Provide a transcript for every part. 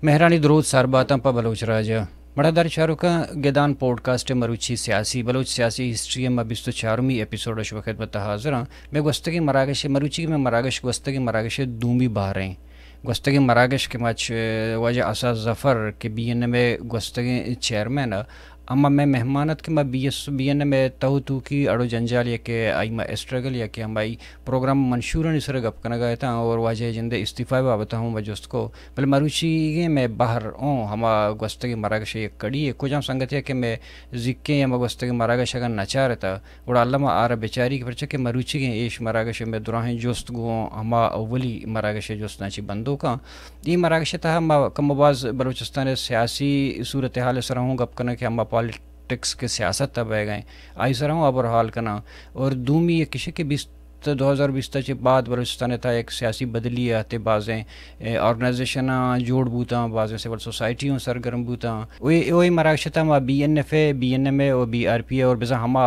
مہرانی درود سار باتاں پہ بلوچ راج ء۔ مڑادار چاروکاں، گدان پوڈکاسٹ ء مروچی سیاسی، بلوچ سیاسی ہسٹری ء ما بیست ء چارمی ایپیسوڈ ء شما خدمت ء حاضر آں۔ مئے گوستگیں مراگش ء، مروچی کہ مئے مراگش گوستگیں مراگش ء دومی بہر ایں۔ گوستگیں مراگش کہ ما چ-، واجہ اساس ظفر کہ بی این ایم ء گوستگیں چیئرمین ء، اما مئے مہمان ات کہ ما B S, B N M ء تہ و توکی اڑ و جنجال یا کہ آئی ما اسٹرگل یا کہ ہمائی پروگرام منشورانی سر ء گپ کنگ ء اتاں اور واجہ ء جند ء استعفی ء بابت ء ہم ما جست کو۔ بلے مروچیگیں مئے بہر اوں ہما گوستگیں مراگش ء یک کڑی ء۔ کجام سنگتے ء کہ مئے زیکیں یا ما گوستگیں مراگش اگاں نچارتہ، گڑا الم ء آرا بچاری کہ پرچا کہ مروچیگیں ایش مراگش ء مئے دراہیں جست گوں ہما اولی مراگش ء جستاں چہ بندوکاں۔ اے مراگش ء تہا ما کم و باز بلوچستان ء سیاسی صورتحال ء سرا ہوں گپ کناں کہ ہما پالیٹکس کہ سیاست ء بئیگ ء آئی سرا ہوں ہبر حال کناں۔ اور دومی یک اش کہ بیست، دو ہزار بیست ء چہ بعد بلوچستان ء تہا یک سیاسی بدلی ء ہتے، بازیں، اے، آرگنائزیشناں جوڑ بوتاں، بازیں سول سوسائٹی ہوں سرگرم بوتاں۔ او اے، او اے مراگش ء تہا ما بی این ایف ء، بی این ایم ء و بی آر پی ء اور بزاں ہما،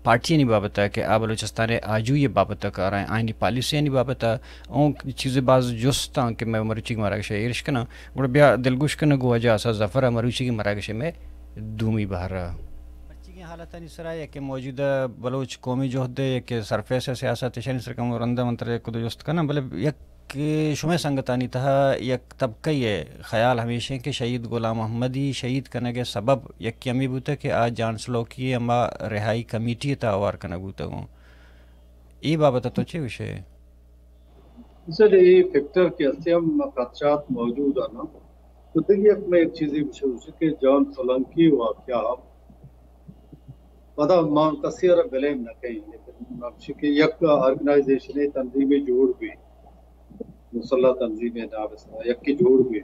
پارٹیانی بابت ء کہ آ بلوچستان ء آجوئی ء بابت ء کار ء آئینی پالیسیانی بابت ء اوں چیزے باز جست آں کہ مئے مروچیگیں مراگش ء ایرش کناں، گڑا بیا دلگوش کناں گوں واجہ اساس ظفر ء مروچیگیں مراگش ء مئے دومی بہر ء۔ مرچیگیں حالتانی سرا یا کہ موجودہ بلوچ قومی جہد ء یا کہ سرفیس ء سیاست ایشانی سرا کمو رند ء من ترا یک دو جست کناں، بلے یک کہ شمئے سنگتانی تہا یک طبقہ ء خیال ہمیش انت کہ شہید غلام محمدی شہید کنگ ء سبب یکے ہمے بوتگ کہ آ جان سلوکی ء ہما رہائی کمیٹی ء تہا ہوار کنگ بوتگ اوں۔ اے بابت ء تو چے گوش ئے؟ سر، اے فیکٹر کہ ہستے ہم خدشات موجود انت۔ تو دگہ یک میں یک چیزے گوشگ، گوشگ کہ جان سولنکی واقعہ پدا ما کسی ء را بلیم نہ کئیں، لیکن ہمشی کہ یک آرگنائزیشنے، تنظیمے جوڑ بی، مسلح تنظیمے نام ء سرا یکے جوڑ بی،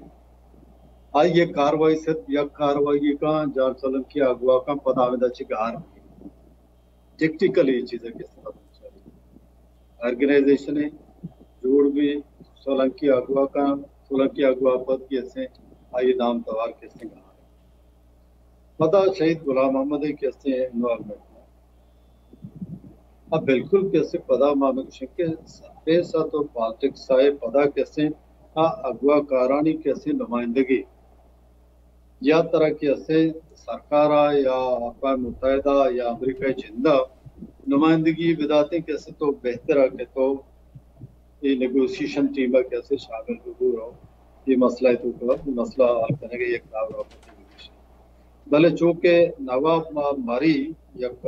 آئی ء کاروائی صرف یک کاروائی کاں، جان سولنکی اغوا کاں، پدا ہمدا چہ گار بی۔ ٹیکٹیکل اے چیز ء کہ سبب آرگنائزیشنے جوڑ بی، سولنکی اغوا کاں، سولنکی اغوا پد کہ اسیں آئی نام توار کہ اسیں گار۔ پدا شہید غلام محمد ء کہ استے انوالومنٹ ء بالکل کہ استے پدا ما ہمے گوشیں کہ سرفیس ء تو پالیٹکس ء پدا کہ استے آ اغوا کارانی کہ استے نمائندگی یا ترا کہ استے سرکار ء یا اقوام متحدہ یا امریکہ ء جند ء نمائندگی بداتیں کہ استے تو بہتر ء کہ تو اے نیگوسیشن ٹیم ء کہ استے شامل ببو، اے مسئلہ ء توکا مسئلہ حل کنگ ء یک دور ء بلے چونکہ نواب ما-، مری یک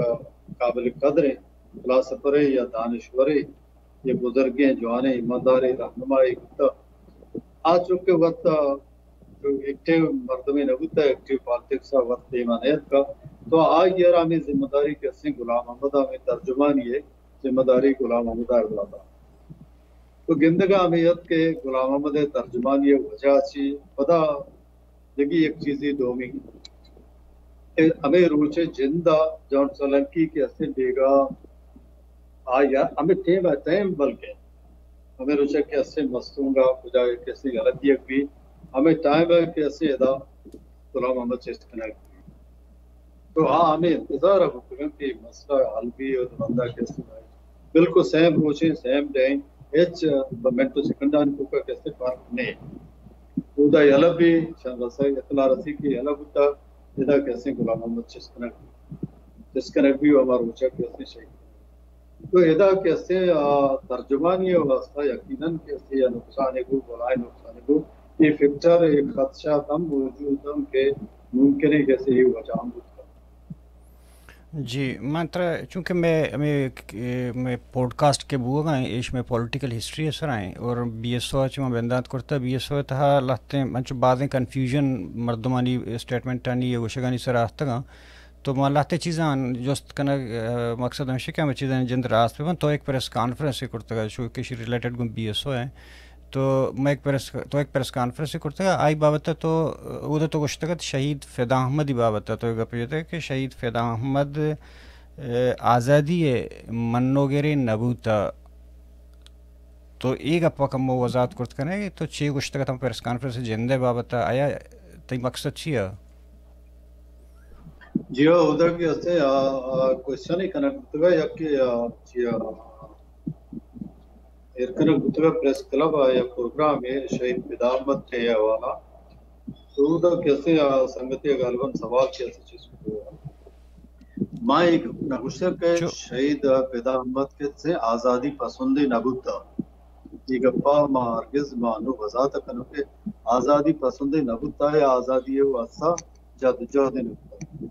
قابل قدریں فلاسفرے یا دانشورے، یک بزرگیں جوانیں ایمانداریں رہنمائے بوتہ۔ آ چونکہ وت ایکٹیو مردمے نہ بوتہ، ایکٹیو پالیٹکس ء وت دیما نیتکہ، تو آئی ء را ہمے ذمہ داری کہ اسیں غلام محمد ء ہمے ترجمانی ء ذمہ داری غلام محمد ء داتا۔ تو گندگ ء ہمے ات کہ غلام محمد ء ترجمانی ء وجہ چی؟ پدا دگہ یک چیزے دومی کہ ہمے روچ ء جند ء جان سولنکی کہ استے بیگاہ آیا ہمے ٹیم ء ٹائم بلکہ ہمے روچ ء کہ استے مستونگ ء کجا کہ استے یلہ دیگ بی، ہمے ٹائم ء کہ استے ادا غلام محمد چست کنگ بی۔ تو آ ہمے انتظار ء بوتگاں کہ مسئلہ حل بی اور بندہ کہ استے بالکل سیم روچیں، سیم ڈے، ہچ منٹ و سیکنڈانی توکا کسے فرق نے۔ اودا یلہ بی، شان رسائی اطلاع رسی کہ یلہ بوتا، ادا کسے غلام محمد چست کنگ، چست کنگ بی و ہما روچا کسے شہید۔ تو ادا کسے، آ، ترجمانی واسطہ یقیناً کسے یا نقصان گو، بلائیں نقصان گو، یہ فیکٹر، یہ خدشات ہم موجود ہم کہ ممکن ہے کسے یہ وجہ ہم بوتا۔ جی، من ترا، چونکہ مئے، ہمے، مئے پوڈکاسٹ کہ بوگا ایں، ایش مئے پولیٹیکل ہسٹری ء سرا ایں، اور بی ایس او ء چہ ما بندات کرتا، بی ایس او ء تہا لہتیں، انچو بازیں کنفیوژن مردمانی اسٹیٹمنٹانی یا گوشگانی سرا آتکگاں، تو ما لہتیں چیزاں جست کنگ، ء، مقصد ہمیش کہ ہمے چیزاں جند راست بہ بنت۔ تو ایک پریس کانفرنس کرتگ، چو کہ ریلیٹڈ گوں بی ایس او ء۔ تو ما یک پریس، تو یک پریس کانفرنس کرتگ، آئی بابت تو، اودا تو گوشتگ ات شہید فدا احمدی بابت تو گپ جتگ کہ شہید فدا احمد، ء، آزادی ء منوگرے نہ بوتا۔ تو اے گپ ء کمو وضاحت کرت کنے، تو چے گوشتگ ات ہم پریس کانفرنس جندے بابت، آیا تئی مقصد چی ء؟ جی ہاں، اودا کہ ہستے، آ، آ، کوشچن ہی کنگ بوتگ ء، یک کہ، آ، چی ء، ایر کنگ بوتگ ء پریس کلب ء یک پروگرامے شہید فدا احمد ء حوالہ۔ تو دا کسے آ سنگتی غالباً سوال کسے چیز کو۔ ما ایک نگوشتر کہ چو- شہید فدا احمد کسے آزادی پسندے نہ بوتا۔ یہ گپا ما ہرگز ما نو وضاحت کنو کہ آزادی پسندے نہ بوتا ہے، آزادی ہے وہ اسا جد جہد نہ بوتا۔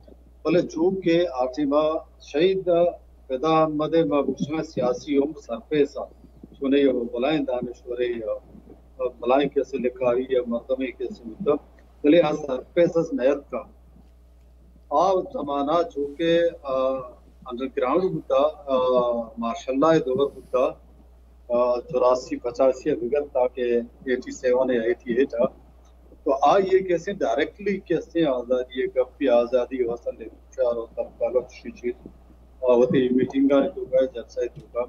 بلے چونکہ آ ٹیما شہید فدا احمد ما بوشنا سیاسی عمر سرپیسا چونے بلائیں دانشورے یا بلائیں کسے لکھاری یا مردمے کسے بوتا، بلے آ سرپیس اس نیت کا۔ آ زمانہ چونکہ، آ، انڈر گراؤنڈ بوتا، آ، مارشل لا دور بوتا، آ، چوراسی پچاسی بگر تاکہ ایٹی سیون یا ایٹی ایٹ آ۔ تو آ یہ کسے ڈائریکٹلی کسے آزادی گپی آزادی وصل چار و ترکالو چی چیز، آ، وتی میٹنگ آ تو کا جلسہ تو کا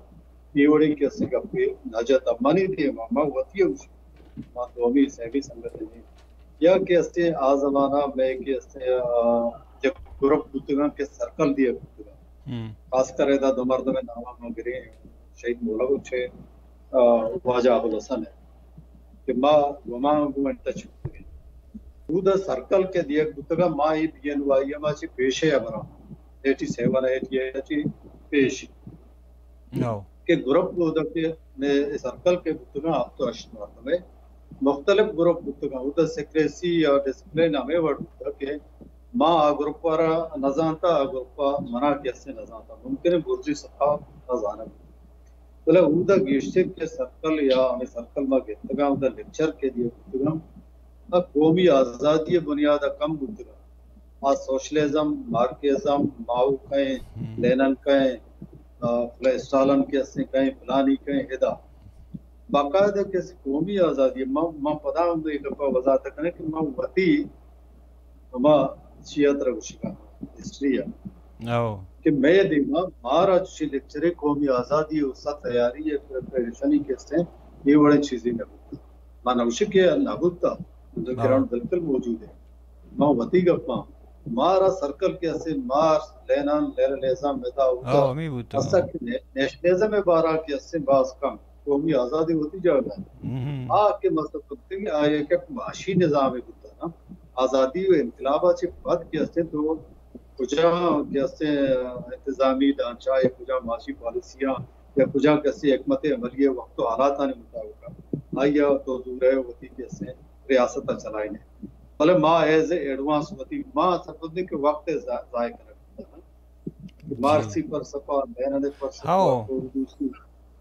یہ وڑی کسے گپی نہ جتا منی دے ما، ما وتی ہم ما دومی سیمی سنگت نہیں۔ یا کہ استے آ زمانہ میں کہ استے، آ، یک گروپ بوتگاں کہ سرکل دیا بوتگاں۔ ہم۔ خاص کر ادا دو مردم نام ما گرے، شہید مولا بخش، آ، واجہ ابوالحسن ہے کہ ما گمان گو ان ٹچ بوتگیں۔ اودا سرکل کہ دیا بوتگاں ما ای بی این وائی ما چی پیشے ابرا، ایٹی سیون ایٹی ایٹ چی پیش۔ ہو۔ کہ گروپ اودا کہ میں سرکل کہ بوتگاں ہفت و ہشت مردمے مختلف گروپ بوتگاں، اودا سیکریسی یا ڈسپلین ہمیں وڑ بوتا کہ ما آ گروپ را نہ زانتا، آ گروپ منا کسے نہ زانتا، ممکن ہے گرجی سپا نہ زانت۔ بلے اودا گیشتر کہ سرکل یا ہمیں سرکل ما گپتگاں، اودا لیکچر کہ دیا بوتگاں، آ قومی آزادی بنیاد کم بوتگاں۔ آ سوشلزم، مارکسزم، ماؤ کئے، ہم۔ لینن کئے، آ، فلے اسٹالن کسے کئے، فلانی کئے، ادا۔ باقاعدہ کسے قومی آزادی، ما، ما پدا ہم ایک دفعہ وضاحت کریں کہ ما وتی ہما چیا ترا گوشگا ہسٹری ہے۔ او۔ کہ میں دیما مارا چی لیکچرے قومی آزادی و سا تیاری ہے، پریپریشنی کسے، یہ وڑے چیزیں نہ بوتا۔ ما نوشی کہ نہ بوتا، انڈر گراؤنڈ بالکل موجود ہے۔ ما وتی گپاں، مارا سرکل کہ اسے مارکس، لینن، لیننزم، ادا اودا۔ ہاں، ہمیں بوتا۔ اسا کہ نے-، نیشنلزم بارا کہ اسے باز کم، قومی آزادی وتی جاگہ ہے۔ ہم۔ آ کہ مطلب کہ آ یک معاشی نظام بوتا نا۔ آزادی و انقلاب چے پد کہ اسے تو کجا کہ اسے انتظامی ڈھانچہ یا کجا معاشی پالیسیاں یا کجا کسی حکمت عملی وقت و حالاتانی مطابق آئی تو زور ہے وتی کہ اسے ریاست چلائینے۔ بلے ما ایز اے ایڈوانس وتی ما سرپد کہ وقت ضا-، ضائع کرنا۔ مارکسی فلسفہ، لینن فلسفہ، ہاؤ۔ کور دوستی۔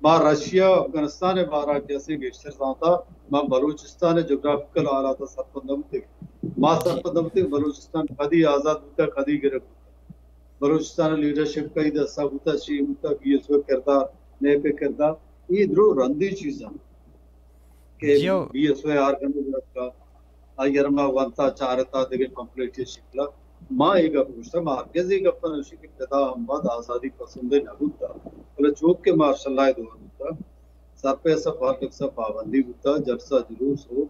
ما رشیا، افغانستان بارا کہ اسے گیشتر زانتا، ما بلوچستان جغرافیکل حالات سرپد نہ بوتے۔ ما جی۔ سرپد نہ بوتے بلوچستان کدی آزاد بوتا، کدی گرفت بوتا۔ بلوچستان لیڈرشپ کئی دستا بوتا، چی بوتا، بی ایس او کردار، نیپ کردار، یہ درو رندی چیزاں۔ کہ جیو۔ بی ایس او آرگنائز رکھا، آئی ءَ را ما ونتا چارتا دگہ پمفلٹے شکلا۔ ما اے گپ گوشتا، ما ہرگز اے گپ نہ گوشی کہ فدا احمد آزادی پسندے نہ بوتا، بلے چوک کہ مارشل لا دور بوتا، سرپیسہ پالیٹکس پابندی بوتا، جلسہ جلوس ہو،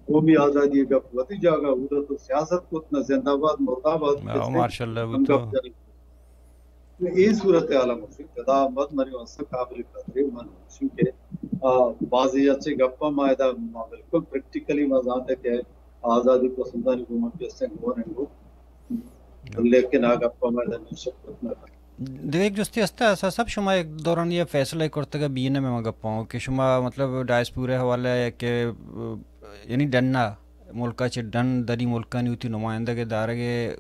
قومی آزادی گپ وتی جاگہ بوتا، تو سیاست کت نہ زندہ باد مردہ باد۔ ہاں، کسے مارشل لا ہم بوتا۔ گپ جنگ۔ اے صورتحال ءَ گوشی فدا احمد منی واسطہ قابل قدرے، من گوشی کہ، آ، بازی اچے گپا ما ادا ما بالکل پریکٹیکلی ما زانتے کہ آزادی پسندانی گوما کسے گون انگو، لیکن آ گپا ما ادا نشت کت نہ کنت۔ دگہ یک جستے ہستا، اسا صاحب، شما یک دورانی فیصلہ کرتگا بی این ایم ما گپاں کہ شما مطلب ڈائسپورے حوالہ یا کہ، یعنی ڈنا ملکا چہ ڈن دری ملکانی وتی نمائندگ دارگ ءَ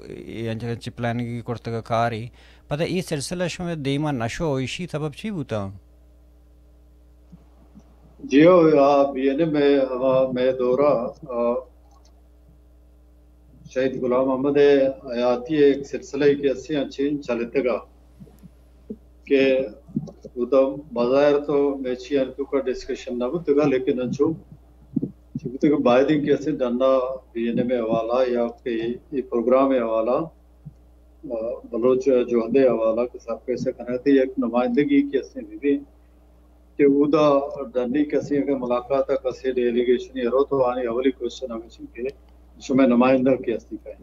انچ انچ پلاننگ کرتگ کاری، پدا اے سلسلہ شمئے دیما نشو، ایشی سبب چی بوتاں؟ جی ہو، آ بی این ایم ءِ ہما مئے دورا، آ، شہید غلام محمد حیاتی ءِ ایک سلسلہ کہ اسی انچیں چلتگا کہ اودا بظاہر تو مئے چیانی توکا ڈسکشن نہ بوتگا، لیکن انچو چی بوتگا بایدیں کہ اسے ڈنا بی این ایم ءِ حوالہ یا کہ اے پروگرام ءِ حوالہ، آ، بلوچ جہد ءِ حوالہ کہ سرپیسہ کنگ ءَ یک نمائندگی کہ اسے بہ بی کہ اودا ڈنی کسی اگر ملاقات ءَ کسی ڈیلیگیشن ءَ رو تو آنی اولی کوشچن ہمیشی کہ شمئے نمائندہ کہ استی کئے؟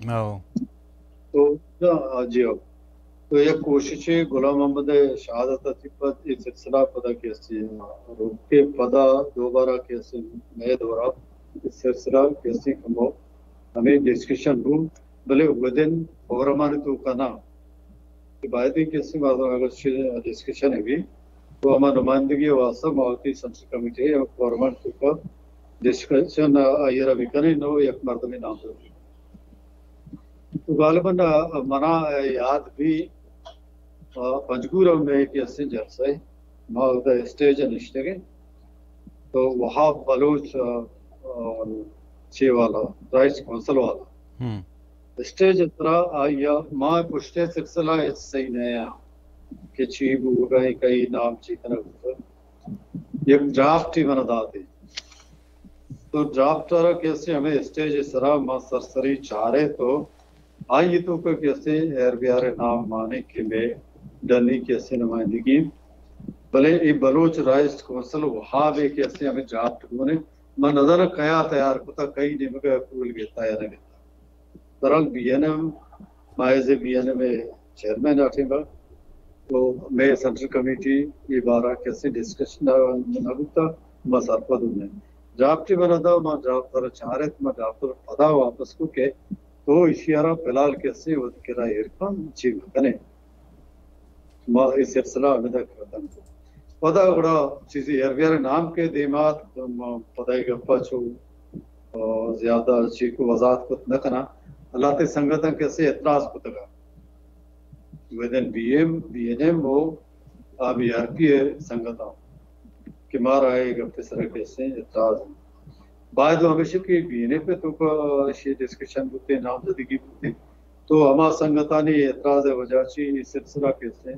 ہو۔ تو، جی ہو۔ تو یک کوششے غلام محمد ءِ شہادت ءَ چہ پد اے سلسلہ پدا کہ استی روکے پدا دوبارہ کہ استی مئے دورا سلسلہ کسے کمو ہمیں ڈسکشن بو، بلے ودن فورمانی توکا نہ، کہ باید ہے کسے مردم اگر چہ ڈسکشن بھی تو ہما نمائندگی واسطہ ما وتی سنٹرل کمیٹی یا فورمانی توکا ڈسکشن آئی را بکنیں، نو یک مردمی نام دے۔ تو غالباً منا یاد بھی، آ، پنجگور میں کسے جلسہ ہے، ما ادھر اسٹیج نشتگیں، تو وہاب بلوچ، آ، آ، چے والا، رائٹس کونسل والا، ہم۔ اسٹیج ءِ سرا آئی ءَ ما پشتے سلسلہ ہچ صحیح نہ آں کہ چی بوگا، کئی نام چی کنگ بوگا۔ یک ڈرافٹ ہی منا داتے۔ تو ڈرافٹ را کسے ہمیں اسٹیج ءِ سرا ما سرسری چارے تو آئی توکا کسے ایر بیار نام مانے کہ میں ڈنی کسے نمائندگی، بلے اے بلوچ رائٹس کونسل وہاب ہے کسے ہمیں ڈرافٹ گونے۔ من نظر کیا تیار کتا، کئی نیمگا اپروول گتا یا نہ گتا۔ بہرحال بی این ایم، ما ایز اے بی این ایم ءِ چیئرمین آ ٹیم ءَ، تو مئے سینٹرل کمیٹی اے بارہ کسے ڈسکشن نہ بوتا، ما سرپد نہ۔ ڈرافٹ من دا، ما ڈرافٹ را چارت، ما ڈرافٹ را پدا واپس کو کہ تو ایشی را فی الحال کسے وت کرا ایر کن چی کنے۔ ما اے سلسلہ ہمدا ختم کو۔ پدا گڑا چیزی ہر بیار نام کے دیمات، ما پدا اے گپا چو، آ، زیادہ چیکو وضاحت کت نہ کنا۔ اللہ تے سنگتاں کسے اعتراض کتگا۔ ودن B M, B N M او آ بی آر پی ءِ سنگتاں کہ مارا اے گپ ءِ سرا کسے اعتراض انت۔ باید ہمیشہ کہ بی این ایم پہ توکا ایشی ڈسکشن بوتے، نامزدگی بوتے، تو ہما سنگتانی اعتراض ءِ وجہ چی اے سلسلہ کسے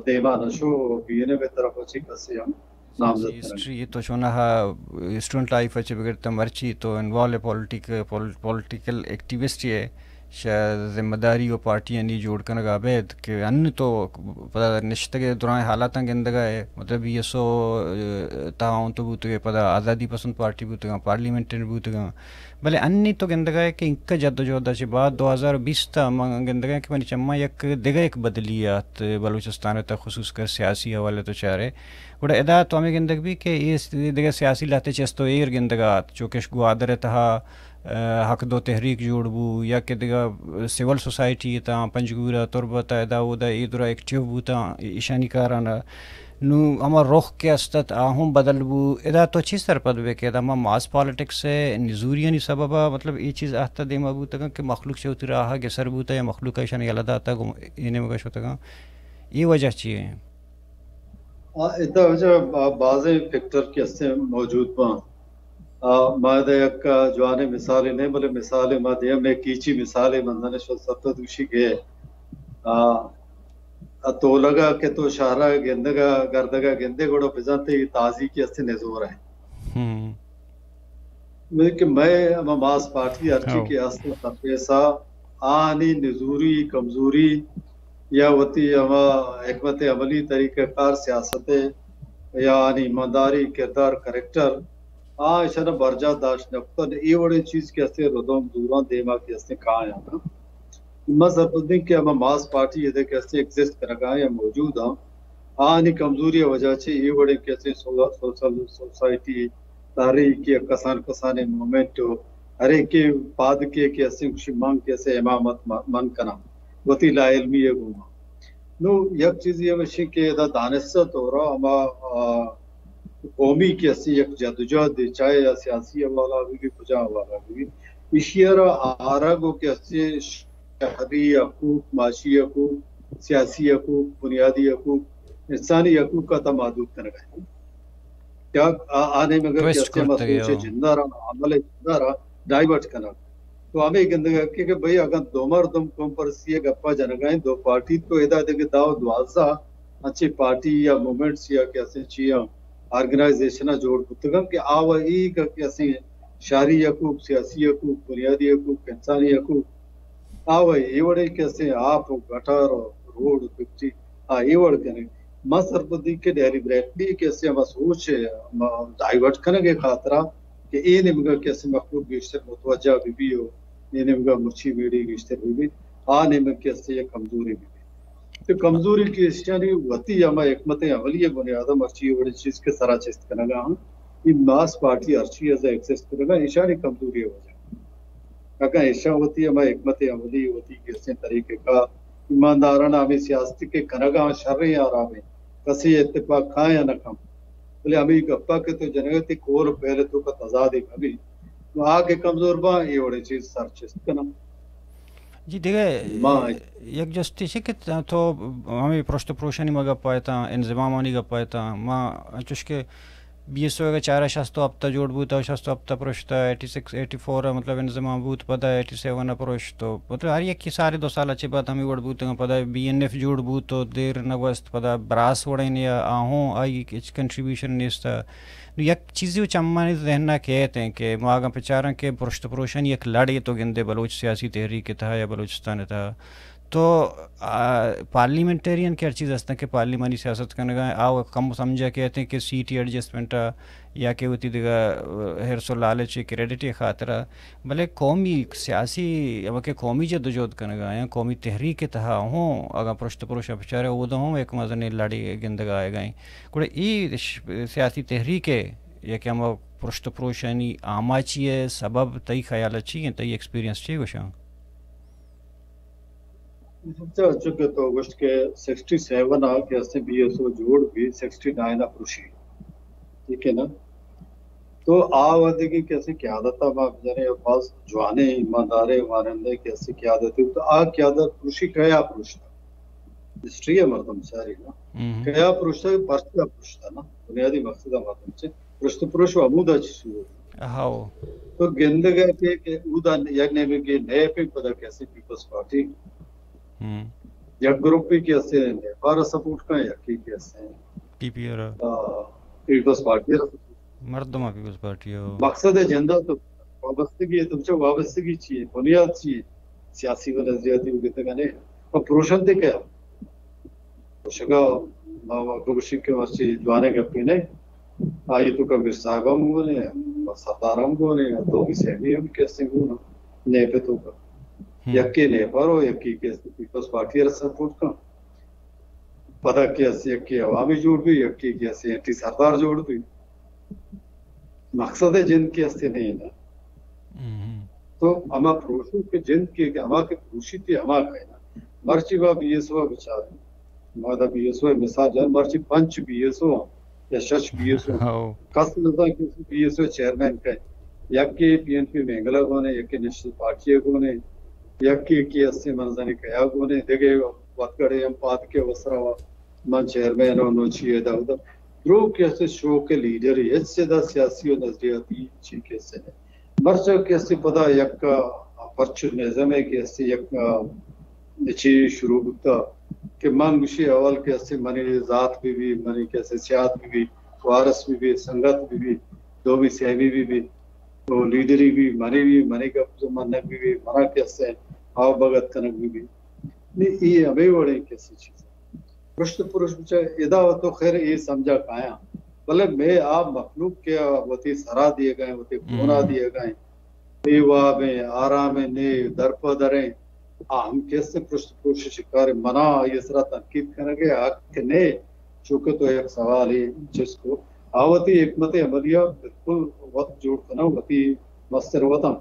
دیما نشو، بی این ایم ءِ طرف چی کسے ہم نامزد کنگ۔ ہسٹری تو چونہا اسٹوڈنٹ لائف ءَ چہ بگر تہ مرچی تو انوالو پولیٹیک-، پول-، پولیٹیکل ایکٹیوسٹ ئے، شہ ذمہ داری و پارٹیانی جوڑ کنگا ابید کہ ان تو پدا نشتگ ئے درائیں حالاتاں گندگا ئے، مطلب بی ایس او تہا اوں تو بوتگ ئے، پدا آزادی پسند پارٹی بوتگاں، پارلیمنٹن بوتگاں، بلے انی تو گندگا ئے کہ انکا جدوجہد ءَ چہ بعد دو ہزار بیست ءَ من گندگا کہ منی چماں یک دگہ یک بدلی آت بلوچستان ءِ تہ، خصوص کر سیاسی حوالے تو چارے، گڑا ادا تو ہمے گندگ بی کہ اے س-، دگہ سیاسی لہتے چست و ایر گندگا آت، چوکش گوادر ءِ تہا، آ، حق دو تحریک جوڑ بو یا کہ دگہ سول سوسائٹی تاں پنجگور ءَ، تربت ءَ، ادا اودا اے درا ایکٹیو بوتاں، ایشانی کاراں۔ نوں ہما رخ کہ است ات، آ ہم بدل بو۔ ادا تو چی سرپد بے کہ ادا ما ماس پالیٹکس ءِ نزوریانی سبب ءَ، مطلب، اے چیز آہتہ دیما بوتگاں کہ مخلوق چہ وتی راہ ءَ گسر بوتہ یا مخلوق ءَ ایشانی یلہ داتگ ءُ اے نیمگ ءَ شتگاں۔ اے وجہ چی ایں؟ آ، ادا وجہ با-، بازیں فیکٹر کہ استیں موجود باں۔ آ، ما ادا یک جوانیں مثالے نہ، بلے مثالے ما دیاں، مئے کیچی مثالے من زاناں شو سرپد گوشی کہ، آ، ءُ تولگ ءَ کہ تو شہر ءَ گندگ ءَ گردگ ءَ گندے گڑا بزاں تئی تازی کہ است نزور ءَ۔ ہم۔ بلے کہ مئے ہما ماس پارٹی ہرچی ہو۔ کہ است سرفیس ءَ آنی نزوری، کمزوری یا وتی ہما حکمت عملی، طریقہ کار، سیاست یا آنی ایمانداری، کردار، کریکٹر، آ ایشاں برجاہ داشت نہ کتن۔ اے وڑیں چیز کہ استیں ردوم زوراں دیما کہ استیں کایاں۔ ما سرپدیں کہ ہما ماس پارٹی ادے کہ استیں ایگزسٹ کنگا یا موجود آں، آنی کمزوری وجہ چہ اے وڑیں کہ استیں سو-، سوشل سوسائٹی تحریک یا کسان کسانیں موومنٹ و ہر ایک پاد کے کہ استیں کشی مان کہ استیں امامت م-، من کناں وتی لا علمی گوما۔ نو یک چیزی ہمیشی کہ ادا دانشہ طورا ہما، آ، قومی کہ استیں یک جدوجہد، چاہے یا سیاسی حوالہ بہ بی، کجا حوالہ بہ بی، ایشی را آرگ و کہ استیں شہری حقوق، معاشی حقوق، سیاسی حقوق، بنیادی حقوق، انسانی حقوق ءَ تہ محدود کنگ ءَ۔ کہ آ-، آ نیمگ ءَ کہ استیں ہما سوچ جندارا، عمل جندارا ڈائیورٹ کنگ۔ تو ہمے گندگ ءَ کہ، کہ بھئی اگاں دو مردم قوم پرستی ءِ گپا جنگا ایں، دو پارٹی، تو ادا دگہ دہ و دوازدہ انچیں پارٹی یا موومنٹس یا کہ استیں چیاں آرگنائزیشن جوڑ بوتگاں کہ آ و اے کہ استیں شہری حقوق، سیاسی حقوق، بنیادی حقوق، انسانی حقوق، آ و اے وڑیں کہ استیں آپ و گٹر و روڈ و فیکٹری، آ اے وڑ کنیں۔ ما سرپدی کہ ڈیلیبریٹلی کہ استیں ہما سوچ ءَ ما ڈائیورٹ کنگ ءِ خاطرا کہ اے نیمگا کہ استیں مخلوق گیشتر متوجہ بہ بی و اے نیمگا مرچی میڑی گیشتر بہ بی، آ نیمگ کہ استیں یک کمزوری بہ بی۔ تو کمزوری کہ ایشانی وتی ہما حکمت عملی ءِ بنیاد ءَ مرچی اے وڑیں چیز کہ سرا چست کنگا ہاں۔ اے ماس پارٹی ہرچی از ایکسس کرگا، ایشانی کمزوری وجہ۔ اگاں ایشاں وتی ہما حکمت عملی، وتی کسیں طریقہ کار، ایماندارانہ ہمیں سیاستی کہ کنگا شریں آرامیں، کسی اتفاق کھایا نہ کم۔ بلے ہمیں گپا کہ تو جنگتی کول پہلے تو کا تضادی بھبی، تو آ کہ کمزور باں، اے وڑے چیز سر چست کناں۔ جی، دگہ ما یک جستی چی کہ تو ہمیں پرشت پروشانی ما گپ آیتاں، انضمامانی گپ آیتاں، ما چوش کہ بی ایس او اگہ چارہ شست و ہپتہ جوڑ بوت، شست و ہپتہ پرشتہ، ایٹی سکس، ایٹی فور مطلب انضمام بوت، پدا ایٹی سیون پرشت، تو مطلب ہر یکی سال دو سال چہ بعد ہمیں وڑ بوت، پدا بی این ایف جوڑ بوت، تو دیر نہ گوست، پدا براس وڑین یا آہوں آئی ہچ کنٹریبیوشن نیست۔ نو یک چیزے و چمانی ذہن ء کیت انت کہ ما اگاں بچاراں کہ پرشت پروشانی یک لڑے تو گندے بلوچ سیاسی تحریک ء تہا یا بلوچستان ء تہا، تو، آ، پارلیمنٹیرین کہ ہر چیز ہستن کہ پارلیمانی سیاست کنگا آ کم سمجھا کیت انت کہ سیٹی ایڈجسٹمنٹ ء یا کہ وتی دگہ، آ، حرص و لالچ ء کریڈٹ ء خاطرا، بلے قومی سیاسی، ہما کہ قومی جدوجہد کنگا یا قومی تحریک ء تہا ہوں اگاں پرشت پروش ء بچارے، اودا ہوں یک مزنیں لڑے گندگا آئیگا انت۔ گڑا اے ش-، سیاسی تحریک ء یک ہما پرشت پروشانی آماچی ء سبب تئی خیال ء چی انت؟ تئی ایکسپیرینس چی گوشاں؟ اچھا، چونکہ تو گوشت کہ سکسٹی سیون آ کہ اسے بی ایس او جوڑ بی، سکسٹی نائن آ پروشی، ٹھیک ہے نا؟ تو آ وھدیگی کہ اسے قیادت آ ما بجنے باز جوانے ایماندارے وانندے کہ اسے قیادت، تو آ قیادت پروشی کیا پروشتا؟ ہسٹری ء مردم ساری نا۔ کیا پروشتا؟ پرچا پروشتا نا؟ بنیادی مقصد ء مردم چے پرشت پروش و ہمودا چی شروع؟ ہاؤ۔ تو گندگ ء کہ، کہ اودا یک نیمگے نیپ ء پدا کیسے پیپلز پارٹی، یک گروپے کہ اسے نیپا را سپورٹ کن، یکی کہ اسے پی پی آر، آ، پیپلز پارٹی را۔ مردم پیپلز پارٹی ہو۔ مقصد ہے جندا تو وابستگی ہے، تم چا وابستگی چی ہے، بنیاد چی ہے؟ سیاسی و نظریاتی و گتگا نے۔ اور پروشن تے کیا؟ پروشگا ما گوشی کہ مرچی جوانے گپی نے۔ آئی تو کا میر صاحب ہم گونے، سردار ہم گونے، تو بھی سیمی ہم کیسے گونا، نے پہ تو کا۔ یکی نے پارو، یکی کیسے پیپلز پارٹی را سپورٹ کن۔ پدا کہ اسے یکے عوامی جوڑ بی، یکے کہ اسے اینٹی سردار جوڑ بی۔ مقصد ہے جند کہ اسے نہیں نا۔ تو ہما پروشو کہ جند کہ ہما کہ پروشی تے ہما کہنا۔ مرچی با بی ایس او بچارے۔ ما دا بی ایس او مثال جان، مرچی پنچ بی ایس او یا شش بی ایس او۔ کس نزان کہ بی ایس او چیئرمین کئے۔ یکے پی این پی مینگلا گونے، یکے نیشنل پارٹی گونے، یکے کہ اسے منزانی کیا گونے، دگہ وتگڑے ہم پاد کے وسرا من چیئرمین ہوں، نو چی ہے دا ادا۔ دروگ کہ اسے شوق لیڈر ہی، ہچ سے دا سیاسی و نظریاتی چی کہ اسے نے۔ مرچا کہ اسے پدا یک پرچو نظم ہے کہ اسے یک چی شروع بوتا کہ من گوشی اول کہ اسے منی ذات بی بی، منی کہ اسے سیاد بی بی، وارث بی بی، سنگت بی بی، دومی سیمی بی بی، تو لیڈری بی، منی بی، منی گپ منگ بی بی، منا کہ اسے آو بگت کنگ بی بی۔ نی، اے ہمے وڑیں کسی چیز۔ پرشت پروش بچا ادا تو خیر اے سمجھا کایاں۔ بلے میں آ مخلوق کہ وتی سرا دیے گئے، وتی کونا دیے گئے، بے واب ہیں، آرام ہیں، نے در پہ در ہیں، آ ہم کیسے پرشت پروش شکار ہیں۔ منا یہ سرا تنقید کرنے کے حق نے، چونکہ تو یک سوال ہے جس کو آ وتی حکمت عملیہ بالکل وقت جوڑ کنا، وتی مستر وطن۔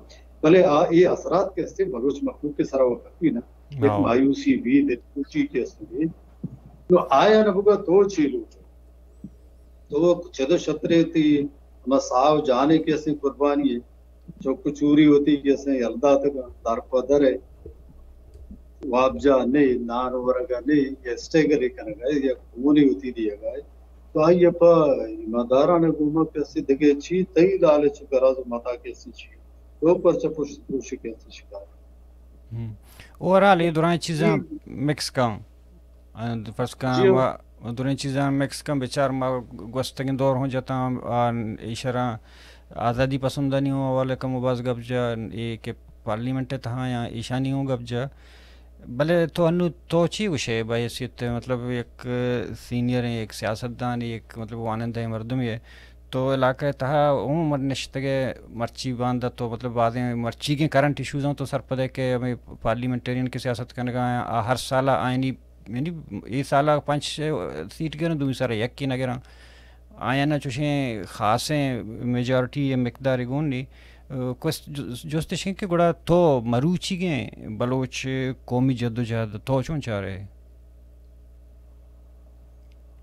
بلے آ اے اثرات کہ استے بلوچ مخلوق کے سرا وقت بھی نا، یک مایوسی بھی، دلسوچی کہ استے بھی۔ تو آیا نہ بگا تو چی لوٹ؟ تو چد و شترے تی ہما ساہ و جانے کہ اسے قربانی ہے۔ چک چوری ہوتی کہ اسے یلدا تک در پہ در ہے۔ وابجا نے، نان ورگا نے، یا اسٹیگرے کنگا ہے، یا کونے ہوتی دیگا ہے۔ تو آئی پہ ایمانداران گوما کسی دگہ چی تئی لالچ و گراز و متا کسی چی۔ تو پرچہ پشت پروشی کسی شکار۔ اوورال اے درائیں چیزاں مکس کن۔ فرض کن ما درائیں چیزاں مکس کن، بچار ما گوستگیں دور ہوں جتاں، آ، ایشراں آزادی پسندانی ہوں حوالہ کم و باز گپ جا، اے کہ پارلیمنٹ تہا یا ایشانی ہوں گپ جا۔ بلے تو انو تو چی گوشے بحیثیت مطلب یک سینئر ہیں، یک سیاستدان، یک مطلب وانندہ مردم ہے، تو علاقہ تہا عموماً نشتگے مرچی باندا تو مطلب بازیں مرچیگیں کرنٹ ایشوز ہوں تو سرپدے کہ ہمیں پارلیمنٹیرین کے سیاست کنگا ہیں، آ ہر سال آئینی یعنی اے سال پنچ سیٹ گرن، دومی سال یکی نہ گرن۔ آیانا چوشیں خاصیں میجارٹی یا مقدارے گون نی۔ ء، کوست-، جست اش انت کہ گڑا تو مروچیگیں بلوچ قومی جدوجہد تو چون چارئے؟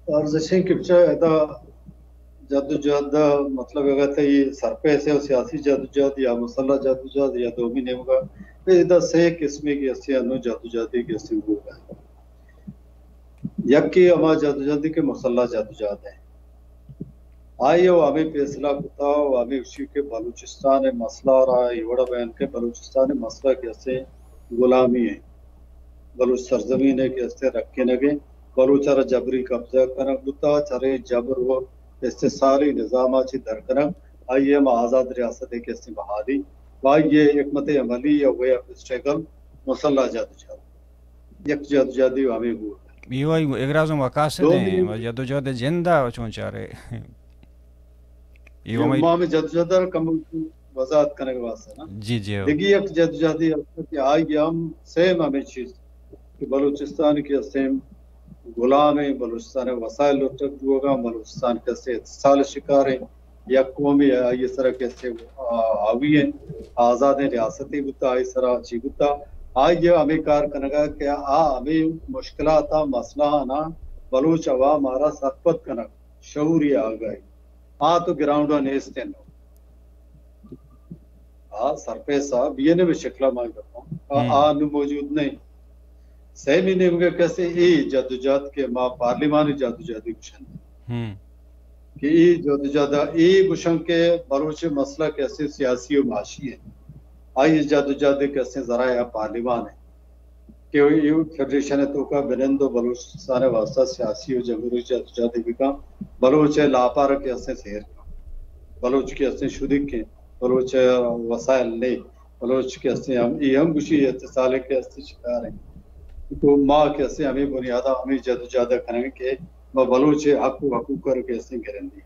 عرض اش انت کہ بچار ادا جدوجہد ء مطلب اگاں تئی سرپیسے و سیاسی جدوجہد یا مسلح جدوجہد یا دومی نیمگا، ادا سے قسمے کہ استیں انوں جدوجہدے کہ استیں بوگا۔ یکے ہما جدوجہدے کہ مسلح جدوجہد ایں۔ آئی ء ہمے پیسلہ کتا و ہمے گوشی کہ بلوچستان ء مسئلہ را اے وڑا بیان کہ بلوچستان ء مسئلہ کہ استیں غلامی ایں، بلوچ سرزمین ء کہ استیں رکینگ ایں، بلوچ ء را جبری قبضہ کنگ بوتا، چرے جبر و استحصالی نظام ء چہ در کنگ، آئی ء ہم آزاد ریاست ء کہ استیں بحالی و آئی ء حکمت عملی یا وے آف اسٹرگل مسلح جدوجہد۔ یک جدوجہدے ہمے بوگ۔ ایوہ اگراز و مقاصد ایں، دومی و جدوجہد جند ء چون چارئے؟ ایوہ ما ہمے جدوجہد ء کم وضاحت کنگ واسطہ نا۔ جی، جی، ہو۔ دگہ یک جدوجہدے است کہ آئی ہم سیم ہمے چیز کہ بلوچستان کہ سیم غلام ایں، بلوچستان ء وسائل لٹگ بوگا، بلوچستان کہ استیں استحصال شکار ایں، یک قومے آئی ء سرا کہ استیں، آ، حاوی ایں، آزادیں ریاستے بوتا، آئی سرا چی بوتا، آئی ء ہمے کار کنگا کہ آ ہمے مشکلات ء مسئلہ آناں بلوچ عوام ء را سرپد کنگ، شعوری آگاہی، آ تو گراؤنڈ ء نیست انت۔ آ سرپیسا بی این ایم ء شکلا ما گپاں۔ آ، ہم۔ آ نوں موجود نہ انت۔ سیمی نیمگا کہ استیں اے جدوجہد کہ ما پارلیمانی جدوجہد گوشن۔ ہم۔ کہ اے جدوجہد اے گوشن کہ بلوچ مسئلہ کہ استیں سیاسی و معاشی ایں۔ آئی جدوجہد کہ استیں ذرائع پارلیمان ایں۔ کہ اے فیڈریشن ء توکا بنند و بلوچستان ء واسطہ سیاسی و جمہوری جدوجہدے بکن، بلوچ ء لاپار کہ استیں سیر کن، بلوچ کہ استیں شدیک ایں، بلوچ ء وسائل نے، بلوچ کہ استیں ہم، اے ہم گوشی استحصال کہ استیں شکار ایں۔ تو ما کہ استیں ہمے بنیادا ہمے جدوجہد کنیں کہ ما بلوچ ء حق و حقوق ء کہ استیں گرندی۔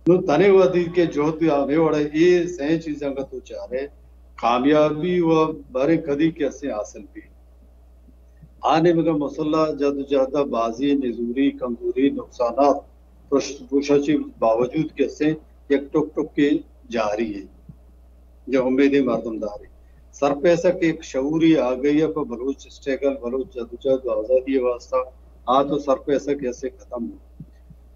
نوں تنے وھدی کہ جہد ہمے وڑ ء اے سئیں چیزاں کہ تو چارئے، کامیابی و باریں کدی کہ استیں حاصل بی۔ آ نیمگا مسلح جدوجہد ء بازیں نزوری، کمزوری، نقصانات، پشت پوشا چی باوجود کہ استیں یک ٹک ٹکے جاری ایں۔ یا امیدیں مردم داری۔ سرپیسک یک شعوری آگہی ء پہ بلوچ اسٹرگل، بلوچ جدوجہد و آزادی ء واسطہ آ تو سرپیسک ایسے ختم بوت۔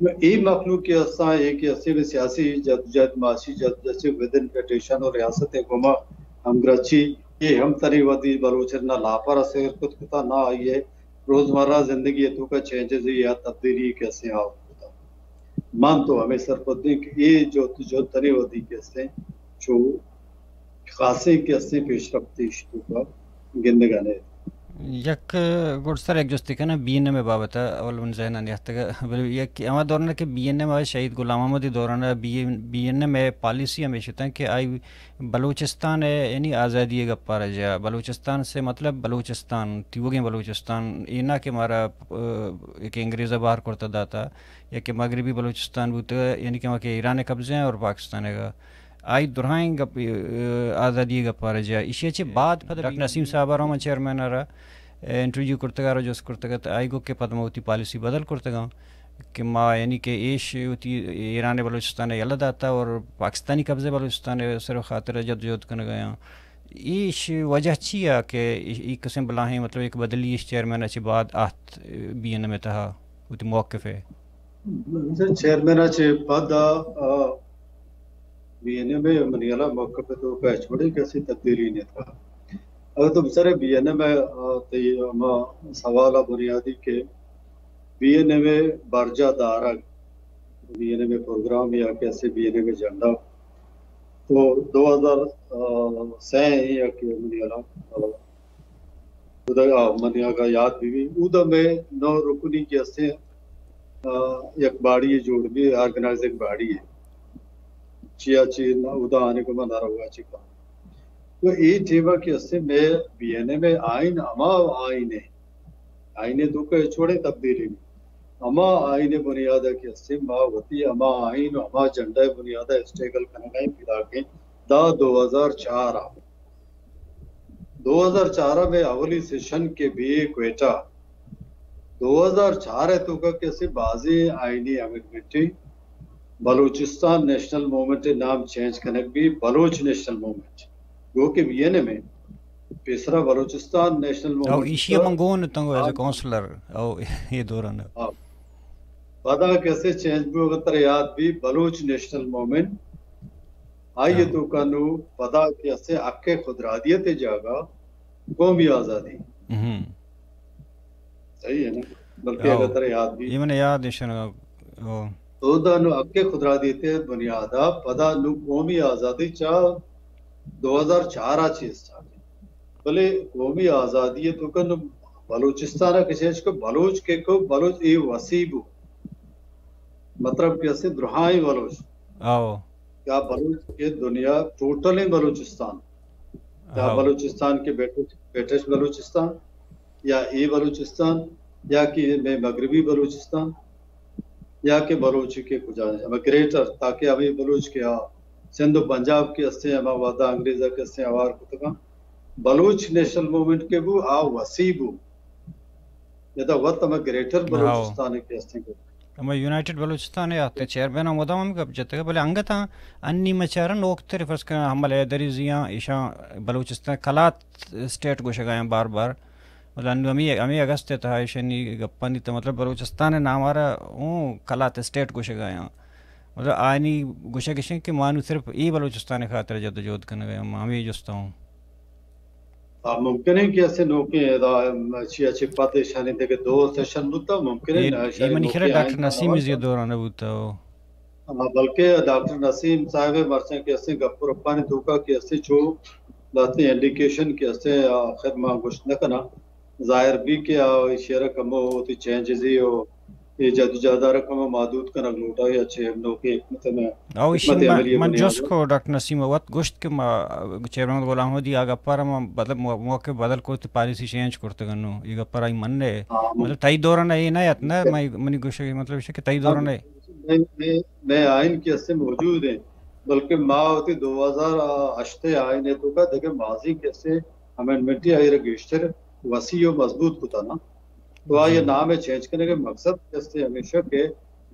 نوں اے مخلوق کہ استاں، اے کہ استیں بہ سیاسی جدوجہد، معاشی جدوجہد چہ ودن فیڈریشن و ریاست ء گوما ہمگرنچی، اے ہم تنی وھدی بلوچ ء نہ لاپر ء سیر کت کتا، نہ آئی ء روزمرہ زندگی ء توکا چینجز یا تبدیلی کہ استیں آورت کتا۔ من تو ہمے سرپد ایں کہ اے جہد، جہد تنی وھدی کہ استیں چو خاصیں کہ استیں پیشرفت ایش توکا گندگا نئیت۔ یک گڈسر یک جستے کناں بی این ایم ء بابت ء، اول من ذہن ء نیاتگ ء، بلے یک ہما دوران ء کہ بی این ایم ء شہید غلام محمد ء دوران ء بی، بی این ایم ء پالیسی ہمیش اتاں کہ آئی بلوچستان ء یعنی آزادی ء گپارا جا، بلوچستان سے مطلب بلوچستان، تیوگیں بلوچستان، اے نہ کہ مارا، ء، کہ انگریز ء بہر کرتا داتا، یا کہ مغربی بلوچستان بوتگ، یعنی کہ ہما کہ ایران ء قبضہ ہیں اور پاکستان ء آئی درائیں گپ، ء، آزادی ء گپارا جا۔ ایشی ء چہ بعد پدا ڈاکٹر نسیم صاحب ء را من چیئرمین ء را، ء، انٹرویو کرتگ ء را جست کرتگ ات، آئی گو کہ پدا ما وتی پالیسی بدل کرتگاں کہ ما یعنی کہ ایش وتی ایران ء بلوچستان ء یلہ داتا اور پاکستانی قبضہ بلوچستان ء صرف خاطر جدوجہد کنگ ء آں۔ ایش وجہ چی ء کہ ای، ای قسم بلاہیں مطلب ایک بدلی ایش چیئرمین ء چہ بعد آت بی این ایم ء تہا وتی موقف ء؟ چیئرمین ء چہ پد ء، آ، بی این ایم ء منی ہیال ء موقف ء توکا ہچ وڑیں کسی تبدیلی نیتکا۔ اگاں تو بچارے بی این ایم ء، آ، تئی ہما سوال ء بنیادی کہ بی این ایم ء برجا دارگ، بی این ایم ء پروگرام یا کسی بی این ایم ء جنڈا تو دو ہزار سئے یا کہ منی ہیال ء، آ، ادا، آ، منی اگاں یاد بہ بی، اودا مئے نو رکنی کہ استیں، آ، یک باڑی جوڑ بی، آرگنائزنگ باڑی ہے۔ چیا چی نہ، ادا آنے کو من نہ رہا چی کا۔ تو اے ٹیما کہ استیں مئے بی این ایم ء آئین ہما آئین ہے۔ آئین ء توکا ہچ وڑیں تبدیلی نہیں۔ ہما آئین ء بنیاد ء کہ استیں ما وتی ہما آئین و ہما جنڈا ء بنیاد ء اسٹرگل کنگ ء ایں پیداکیں داں دو ہزار چار ء۔ دو ہزار چار ء مئے اولی سیشن کہ بی اے کوئٹہ، دو ہزار چار ء توکا کہ استیں بازیں آئینی امندمنٹیں بلوچستان نیشنل موومنٹ ءِ نام چینج کنگ بی، بلوچ نیشنل موومنٹ۔ گو کہ بی این ایم ءِ پیسرا بلوچستان نیشنل او موومنٹ ایشی ءَ بوتا۔ من گون اتاں گو ایز اے کونسلر۔ او اے دوران۔ ہاں۔ پدا کسے چینج بو، اگر ترا یاد بی، بلوچ نیشنل موومنٹ۔ آئی ءِ ہاں۔ توکا نو پدا کسے حق خودرادیت ءِ جاگہ قومی آزادی۔ ہم۔ صحیح ہے نا؟ بلکہ او۔ اگر ترا یاد بی۔ یہ من یاد ہے شنو۔ او۔ تو دا نو حق خودرادیت ءِ بنیادا پدا نو قومی آزادی چا دو ہزار چار آ چی اسٹارٹ۔ بلے قومی آزادی ءِ توکا نو بلوچستان ءَ کشش کو بلوچ کہ کو بلوچ اے وسیع بو۔ مطلب کہ اسے درہائیں بلوچ۔ او۔ یا بلوچ کہ دنیا ٹوٹلیں بلوچستان۔ یا او۔ بلوچستان کہ برٹش، برٹش بلوچستان، یا اے بلوچستان، یا کہ مئے مغربی بلوچستان، یا کہ بلوچی کہ کجا ہمے گریٹر، تاکہ ہمے بلوچ کہ آ سندھ و پنجاب کہ ہستیں، ہما وہدا انگریزا کہ ہستیں، ہوار کتگاں۔ بلوچ نیشنل موومنٹ کہ بو، آ وسیع بو۔ ادا وت ہما گریٹر ہاؤ۔ بلوچستان کہ ہستیں۔ ہما یونائیٹڈ بلوچستان ءِ آتے چیئرمین ہم مدام ہم گپ جتگ، بلے انگت انی مچارن نوکتر فرض کن حمل حیدری زیاں ایشاں بلوچستان کلات اسٹیٹ گوشگایاں بار بار۔ مطلب انو ہمیں، ہمیں اگست ءِ تہا ایشانی گپانی تہ مطلب بلوچستان ءِ نام ءَ را اوں کلات اسٹیٹ گوشگایاں۔ مطلب آنی گوشگ اش انت کہ ما نوں صرف اے بلوچستان ءِ خاطر جد و جہد کنگ ءَ ایں، ما ہمے جست ءَ اوں۔ آ، ممکن ہے کہ اسے نوکیں ادا، ام، چیا چہ پد ایشانی دگہ دو سیشن بوتا، ممکن ہے اے، نہ اے ایشانی منی خیال ءَ نوکیں ڈاکٹر آئین نسیم ءِ بناور زی ءِ دوران ءَ بوتا او۔ ہاں، بلکہ ڈاکٹر نسیم صاحب ءِ مرچاں کہ اسے گپ و رپانی توکا کہ اسے چو لہتیں انڈیکیشن کہ اسے آخر ما گوشت نہ کناں۔ ظاہر بی کہ آ ایشی ءَ را کمو وتی چینجزی و اے جدوجہد ءَ را کمو محدود کنگ لوٹا یا چہ نوکیں حکمت ءِ، او ایشی حکمت من، عملی ءِ من بنیاد جست ءَ۔ کو ڈاکٹر نسیم ءَ وت گوشت کہ ما چیئرمین غلام محمد ءِ آ گپ ءَ را ما بدل، مو-، موقع بدل کرت، پالیسی چینج کرتگ انو۔ اے گپ ءَ را ای من نے۔ ہاں، من مطلب تئی دوران ءَ اے نہ ات نہ، ہاں۔ من، منی گوشگ ءِ مطلب ایش کہ تئی ہاں، دوران ءَ۔ مئے، مئے، مئے آئین کہ اسے موجود ہیں، بلکہ ما وتی دو ہزار ہشت ءِ آئین ءِ توکا دگہ ماضی کہ اسے امینڈمنٹ ءَ آئی را گیشتر وسیع و مضبوط کتا نا۔ تو آئی ءِ جی۔ نام ءِ چینج کنگ ءِ مقصد کہ استے ہمیشہ کہ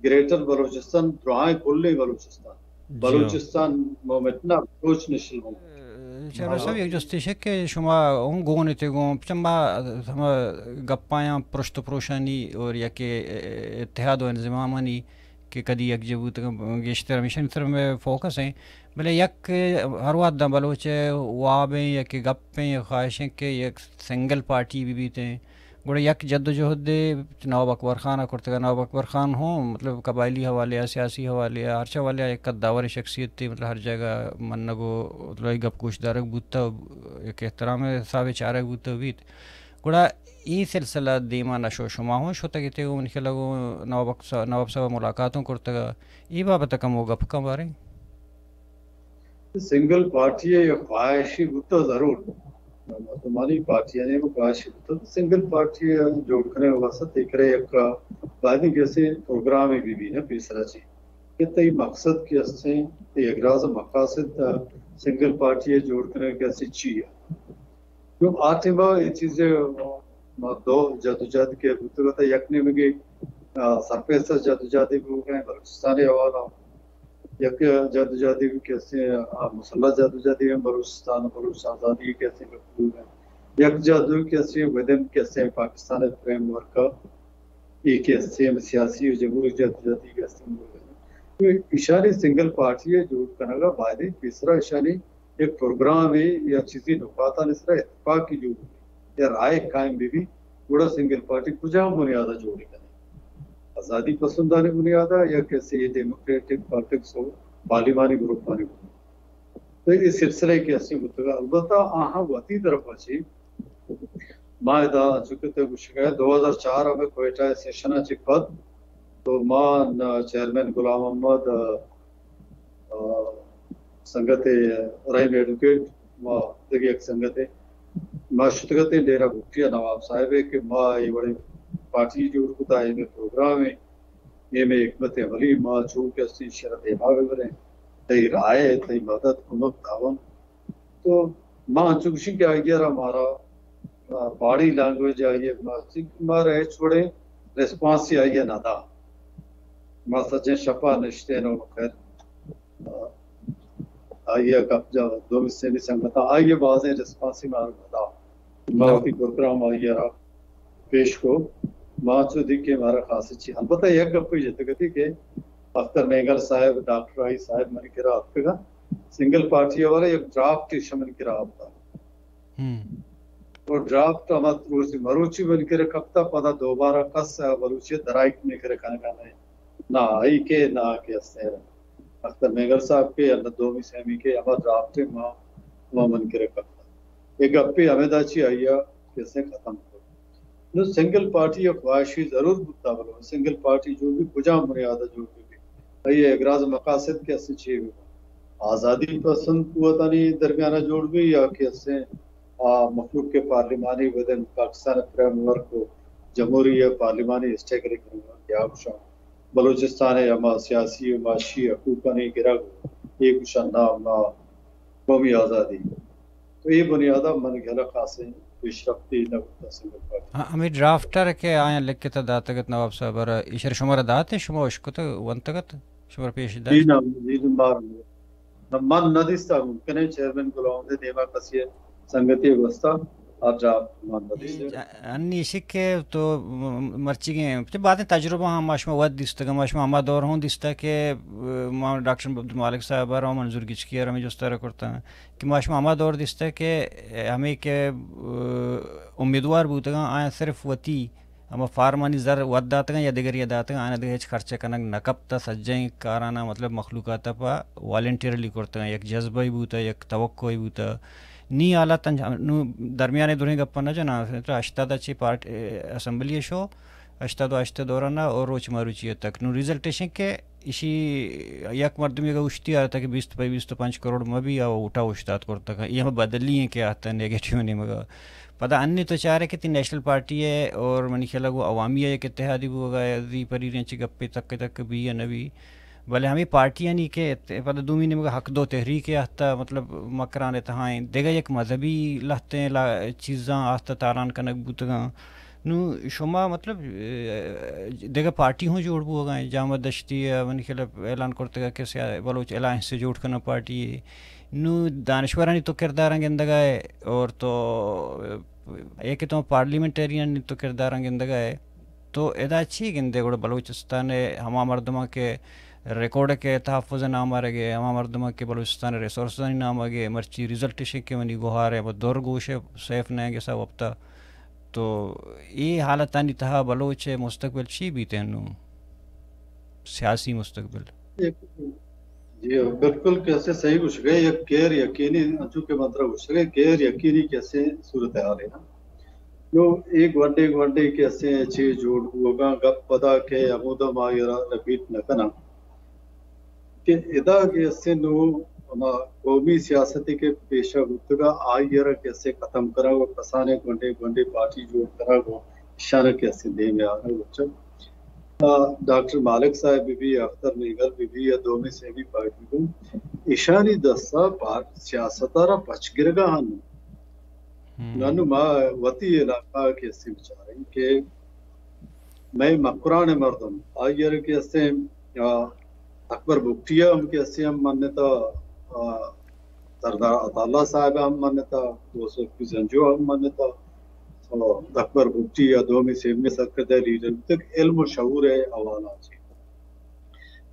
گریٹر بلوچستان درائیں کلیں بلوچستان۔ جی۔ بلوچستان موومنٹ نا، بلوچ نیشنل موومنٹ۔ چیئرمین صاحب، یک جستے اش کہ شما اوں گون ات گوں، چہ ما ہما گپایاں پرشت و پروشانی اور یا کہ اتحاد و انضمامانی کہ کدی یکجہ بوتگ، گیشتر ہمیشانی سر میں فوکس ہیں۔ بلے یک ہر وہد داں بلوچ ءِ واب ایں یا کہ گپ ایں یا خواہش ایں کہ یک سنگل پارٹی بہ بیت ایں۔ گڑا یک جد و جہد ءَ نواب اکبر خان ءَ کرتگ۔ نواب اکبر خان ہوں مطلب قبائلی حوالے ءَ، سیاسی حوالے ءَ، ہرچ حوالے ءَ یک قداور شخصیتے، مطلب ہر جاگہ منگ و مطلب گپ گوش دارگ بوتہ، یک احترام ءِ حساب ءَ چارگ بوتہ بیت۔ گڑا اے سلسلہ دیما نہ شو، شما ہوں شتگ ات گوں، من خیال ءَ گوں نواب اکس-، نواب صاحب ءَ ملاقات ہوں کرتگ۔ اے بابت ءَ کمو گپ کن باریں۔ سنگل پارٹی ءِ یک خواہشی بوتگ ضرور۔ مردمانی پارٹیانی ہم خواہشی بوتگ۔ سنگل پارٹی ءِ جوڑ کنگ ءِ واسطہ تئی کرا یک باید ایں کہ اسے پروگرامے بہ بی نا پیسرا چی کہ تئی مقصد کہ اسے، تئی اگراز مقاصد سنگل پارٹی ءِ جوڑ کنگ ءِ کہ اسے چی ہے۔ چون آ ٹائم ءَ اے چیز ءَ ما دو جدوجہد کہ بوتگ ات، یک نیمگے، آ، سرفیس ءَ جدوجہدے بوگ ءَ بلوچستان ءِ حوالہ، یک جدوجہدے کہ اسے، آ، مسلح جدوجہدے ہم بلوچستان، بلوچ آزادی کہ اسے بوگ ءَ، یک جدوجہدے کہ اسے ودن کہ اسے پاکستان ءِ فریم ورک ءَ، اے کہ اسے ہم سیاسی و جمہوری جدوجہدے کہ اسے بوگ ءَ۔ تو ایشانی سنگل پارٹی ءِ جوڑ کنگ ءَ باید ایں پیسرا ایشانی یک پروگرامے یا چیزے نکاتانی سرا اتفاقی جوڑ بہ بی یا رائے قائم بہ بی، گڑا سنگل پارٹی کجام بنیاد ءَ جوڑ کنیں؟ آزادی پسندانی بنیاد ءَ یا کسی ڈیموکریٹک پالیٹکس و پارلیمانی گروپانی بنیاد ءَ؟ تو اے سلسلہ کہ اسے بوتگ، البتہ آہاں وتی طرف ءَ چی ما ادا چونکہ تو گوشگ ءَ دو ہزار چار ءَ ہمے کوئٹہ ءِ سیشن ءَ چہ پد تو ما ن-، چیئرمین غلام محمد، آ، سنگت رحیم ایڈوکیٹ، ما دگہ یک سنگتے، ما شتگ اتیں ڈیرہ بگٹی ءَ نواب صاحب ءَ کہ ما اے وڑیں پارٹی جوڑ کتا، اے مئے پروگرام ایں، اے مئے حکمت عملی، ما چون کہ استی شر دیما بہ بریں، تئی رائے، تئی مدد، کمک، تعاون۔ تو ما انچو گوشیں کہ آئی ءَ را مارا، آ، باڈی لینگویج آئی ءَ، ما، مارا ہچ وڑیں ریسپانس آئی ءَ نہ دا۔ ما سجیں شپا نشتیں و خیر، آ، آئی ء گپ جا، دومی سیمی سنگتاں، آئی ء بازیں ریسپانسی مارا دا۔ ما وتی پروگرام آئی ء را پیش کو۔ ما چو دی کہ مارا خاصی چی، البتہ یک گپے جتگ اتی کہ اختر مینگل صاحب، ڈاکٹر آئی صاحب منی کرا اتکگا، سنگل پارٹی والا یک ڈرافٹ ایش منی کرا آورتا۔ ہم۔ و ڈرافٹ ہما روچی مروچی منی کرا کپتا، پدا دوبارہ کس بلوچی درائیک منی کرا کنگا نہ، نہ آئی کے، نہ کہ استیں اختر مینگل صاحب کے، یا نہ دومی سیمی کے، ہما ڈرافٹ ما، ما منی کرا کپتا۔ اے گپے ہمدا چی آئی ء کسے ختم کو۔ نو سنگل پارٹی ء خواہشی ضرور بوتا، بلے سنگل پارٹی جوڑ بی کجام بنیاد ء جوڑ بی؟ آئی ء اغراض مقاصد کہ اسے چی بی؟ آزادی پسند قوتانی درمیان ء جوڑ بی یا کہ اسے آ مخلوق کے پارلیمانی ودن پاکستان فریم ورک و جمہوری یا پارلیمانی اسٹیک ریکن یا گوشاں بلوچستان ء ہما سیاسی و معاشی حقوقانی گرگ، اے گوشاں نام ما قومی آزادی۔ تو اے بنیاد ء من گلہ خاصیں پیشرفتی نہ بوتا سنگل پارٹی۔ ہاں، ہمیں ڈرافٹر کہ آیاں لکھتا داتگت نواب صاحب ء، ایشر شمارا داتے، شما اشکت ونتگت، شمارا پیش جی داشت؟ نہ، جی نہ، مار نہ۔ نہ، من نہ دیستا، ممکن ہے چیئرمین غلام محمد دیما کسی سنگتی گوستا، آ ڈرافٹ من نہ دیستا۔ انی شک کہ تو م-، مرچیگیں، چہ بعدیں تجربہ ہم ما شما وت دیستگ، ما شما ہما دور ہوں دیستا کہ، م-، ما ڈاکٹر عبدالمالک صاحب ء را منظور گچکی ء را ہمیں جست ء را کرتا۔ کہ ما شما ہما دور دیستگ کہ ہمے کہ، ا، امیدوار بوتگاں، آیاں صرف وتی ہما فارمانی زر وت داتگاں یا دگرے ء داتگاں، آیاں دگہ ہچ خرچہ کنگ نہ کپتہ، سجہیں کاراناں مطلب مخلوقات ء پہ والنٹیئرلی کرتگاں، یک جذبہ بوتہ، یک توقعے بوتہ۔ نی حالات انج-، نوں درمیان ء درہیں گپاں نہ جناں، ہشتاد ء چہ پارٹ-، ا، اسمبلی ء شو، ہشتاد و ہشت ء دوران ء اور روچ مروچی ء تک۔ نوں ریزلٹ اش انت کہ ایشی یک مردمے اگہ اوشتی آرتہ کہ بیست پہ بیست و پنچ کروڑ مہ بی، آ ووٹا اوشتات کرتگ۔ اے ہم بدلی ہیں کہ آتہ نیگیٹیو نیمگا۔ پدا انی تو چارے کہ تئی نیشنل پارٹی ہے اور منی خیال گو عوامی ہے یک اتحادی بوگا، دی پریریں چی گپے تک تک بی یا نہ بی۔ بلے ہمیں پارٹیانی کہ ات-، پدا دومی نیمگا حق دو تحریک آتہ، مطلب مکران اتحائیں، دیگہ یک مذہبی لہتیں لا-، چیزاں آتہ تالان کنگ بوتگاں۔ نوں شما مطلب، ا، دگہ پارٹی ہوں جوڑ بوگا ہیں، جامع دشتی ء منی خیال اعلان کرتگا کہ سیا-، بلوچ الائنس سے جوڑ کناں پارٹی ہے۔ نوں دانشورانی تو کرداراں گندگا ہے اور تو، ا، ایک تو پارلیمنٹیرین تو کرداراں گندگا ہے۔ تو ادا چی گندے گڑا بلوچستان ء ہما مردماں کہ ریکارڈ کے تحفظ نام آرگے، ہما مردماں کہ بلوچستان ریسورسز نام آگے، مرچی ریزلٹ شکے منی گوہار ہے، وہ دور گوش ہے، سیف نہ گسا وپتا۔ تو اے حالتانی تہا بلوچ ء مستقبل چی بیت انوں؟ سیاسی مستقبل؟ جی، بالکل کسے صحیح گوشگے، یک غیر یقینی، انچو کہ من ترا گوشگے، غیر یقینی کسے صورتحال ہے نا۔ نو اے گونڈے گونڈے کسے چے جوڑ بوگاں، گپ پدا کہ ہمودا ما یرا ریپیٹ نہ کناں۔ کہ ادا کہ اسے نوں ہما قومی سیاستے کہ پیشہ بوتگا، آئی ء را کہ اسے ختم کنگ و کسانیں گونڈیں گونڈیں پارٹی جوڑ کنگ و اشاں را کہ اسے دیم ء آرگ و چہ، آ، ڈاکٹر مالک صاحب بہ بی، اختر مینگل بہ بی یا دومی سیمی پارٹی بہ بی، اشانی دستا پار-، سیاست ء را پچ گرگا ہن۔ ہم۔ ننو ما وتی علاقہ کہ اسے بچاریں کہ مئے مکران ء مردم، آئی ء کہ استیں، آ، اکبر بگٹی ء ہم کہ استیں ہم منتا، آ، سردار عطا اللہ صاحب ء ہم منتا، یوسف زنجو ء ہم منتا، آ، اکبر بگٹی ء دومی سیمی سرکردہ لیڈر بوتگ علم و شعور ء حوالہ چی۔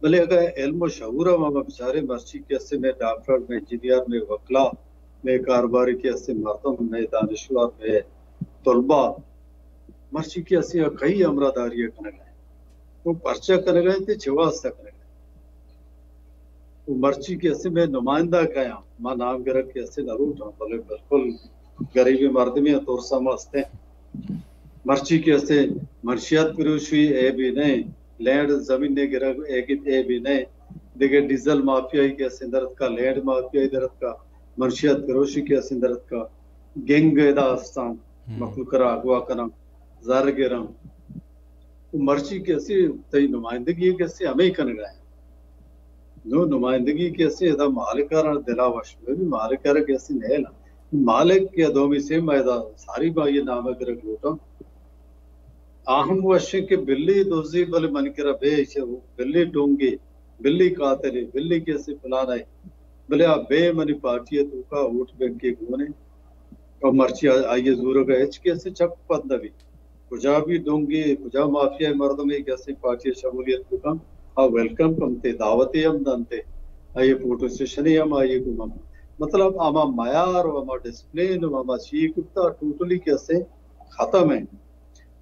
بلے اگاں علم و شعور ء ما بچاریں، مرچی کہ استیں مئے ڈاکٹر، مئے انجینئر، مئے وکلا، مئے کاروباری کہ استیں مردم، مئے دانشور، مئے طلباء، مرچی کہ اسے کئی ہمراہ داری ء کنگ ء انت۔ و پرچہ کنگ ء انت، چہ واستہ کنگ ء انت۔ و مرچی کہ اسے مئے نمائندہ کئے آں، ما نام گرگ کہ اسے نہ لوٹاں، بلے بالکل گریبیں مردمے آں، ترس ہم است انت۔ مرچی کہ اسے منشیات پروشی عیبے نہ انت، لینڈ زمین ء گرگ عیبے نہ انت، دگہ ڈیزل مافیائی کہ اسے درتکا، لینڈ مافیائی درتکا، منشیات پروشی کہ اسے درتکا، گینگ ادا استاں، ہم۔ مخلوق را اغوا کناں، زر گراں۔ و مرچی کہ اسے تئی نمائندگی کہ اسے ہمے کنگا ہے۔ نو نمائندگی کہ اسے ادا مالک ء را دلا وش بہ بی، مالک ء را کہ اسے نیلا۔ مالک یا دومی سے ما ادا ساری با یہ نام گرگ لوٹاں۔ آ ہم وشیں کہ بلی دوزی، بلے من کرا بے، بلی ڈونگی، بلی قاتلی، بلی کسی فلانا، بلے آ بے منی پارٹی توکا ووٹ بینکے گونے، اور مرچی آ-، آئیے زورگا ہچ کسی چپ پد نبی۔ کجا بھی ڈونگی، کجا مافیا مردمے کسی پارٹی شمولیت بکن، آ ویلکم کمتے، دعوتی ہم دنتے، آئیے فوٹو سیشنی ہم آئیے گوما۔ مطلب، ہما معیار و ہما ڈسپلین و ہما چی کتا ٹوٹلی کسی ختم ہے۔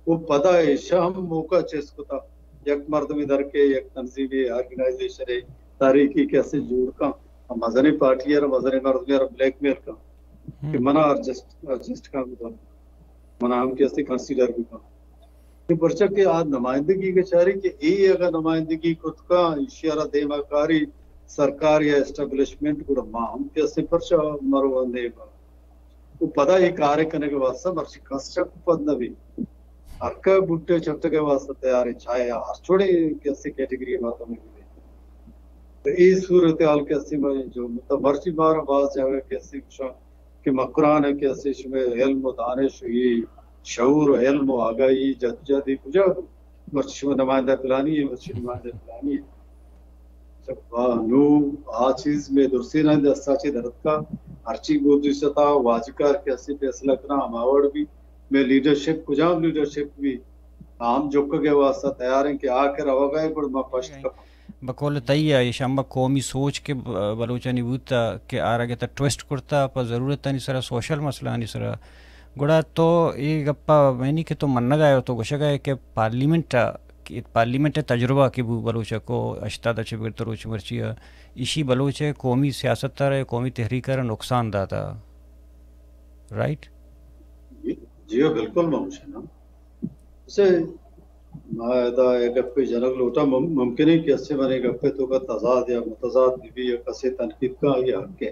و پدا ایشا ہم موقع چست کتا، یک مردمی در کے، یک تنظیمی، آرگنائزیشن، تحریکی کسی جوڑ کن، مزنی پارٹی ء را، مزنی مردمی ء را بلیک میل کن کہ منا ارجسٹ، ارجسٹ کن بکن، منا ہم کسی کنسیڈر بکن۔ کہ پرچا کہ آ نمائندگی کے چاری کہ اے اگا نمائندگی کت کن، ایشی ء را دیما کاری سرکار یا اسٹیبلشمنٹ، گڑا ما ہم کسی پرچا مرو نیبا۔ و پدا اے کارے کنگ ء واسطہ مرچی کس چک پد نہ بی۔ ہر کہ بوٹے چٹگ ء واسطہ تیار ہے، چاہے ہر چوڑے کسی کیٹیگری ء مردم بی۔ تو اے صورتحال کسی میں جو مطلب مرچی مارا باز جگہ کسی گوشاں کہ مکران ہے کسی شمے علم و دانش و یہ شعور و علم و آگاہی جدوجہدی کجا بو؟ مرچی شما نمائندہ فلانی ہے، مرچی نمائندہ فلانی ہے۔ جب آ نو آ چیز میں درستی نہ دستا چی درد کا، ہرچی گودی ستا واجکار کیسے فیصلہ کرا ہما وڑ بھی، میں لیڈرشپ کجام لیڈرشپ بھی، ہم جوک کے واسطہ تیار ہیں کہ آ کر اوگا ہے، پر ما پشت کپ۔ بقول تئی ء ایش ہم قومی سوچ کہ ب-، بلوچانی بوتا کہ آرگ تہ ٹویسٹ کرتا، پہ ضرورتانی سرا، سوشل مسئلہانی سرا۔ گڑا تو اے گپا مینی کہ تو منگا ئے، تو گوشگا ئے کہ پارلیمنٹ ء، کہ پارلیمنٹ ء تجربہ کہ بو بلوچ ء کو ہشتاد ء چہ بگر تو روچ مرچی ء ایشی بلوچ ء قومی سیاست ء را، قومی تحریک ء را نقصان داتا۔ رائٹ؟ جی، جی ہاں، بالکل ممکن ہے۔ اسے ما ادا اے گپے جنگ لوٹا، مم-، ممکن ہے کہ اسے من اے گپے توکا تضاد یا متضاد بہ بی یا کسے تنقید کا، آئی حق ہے۔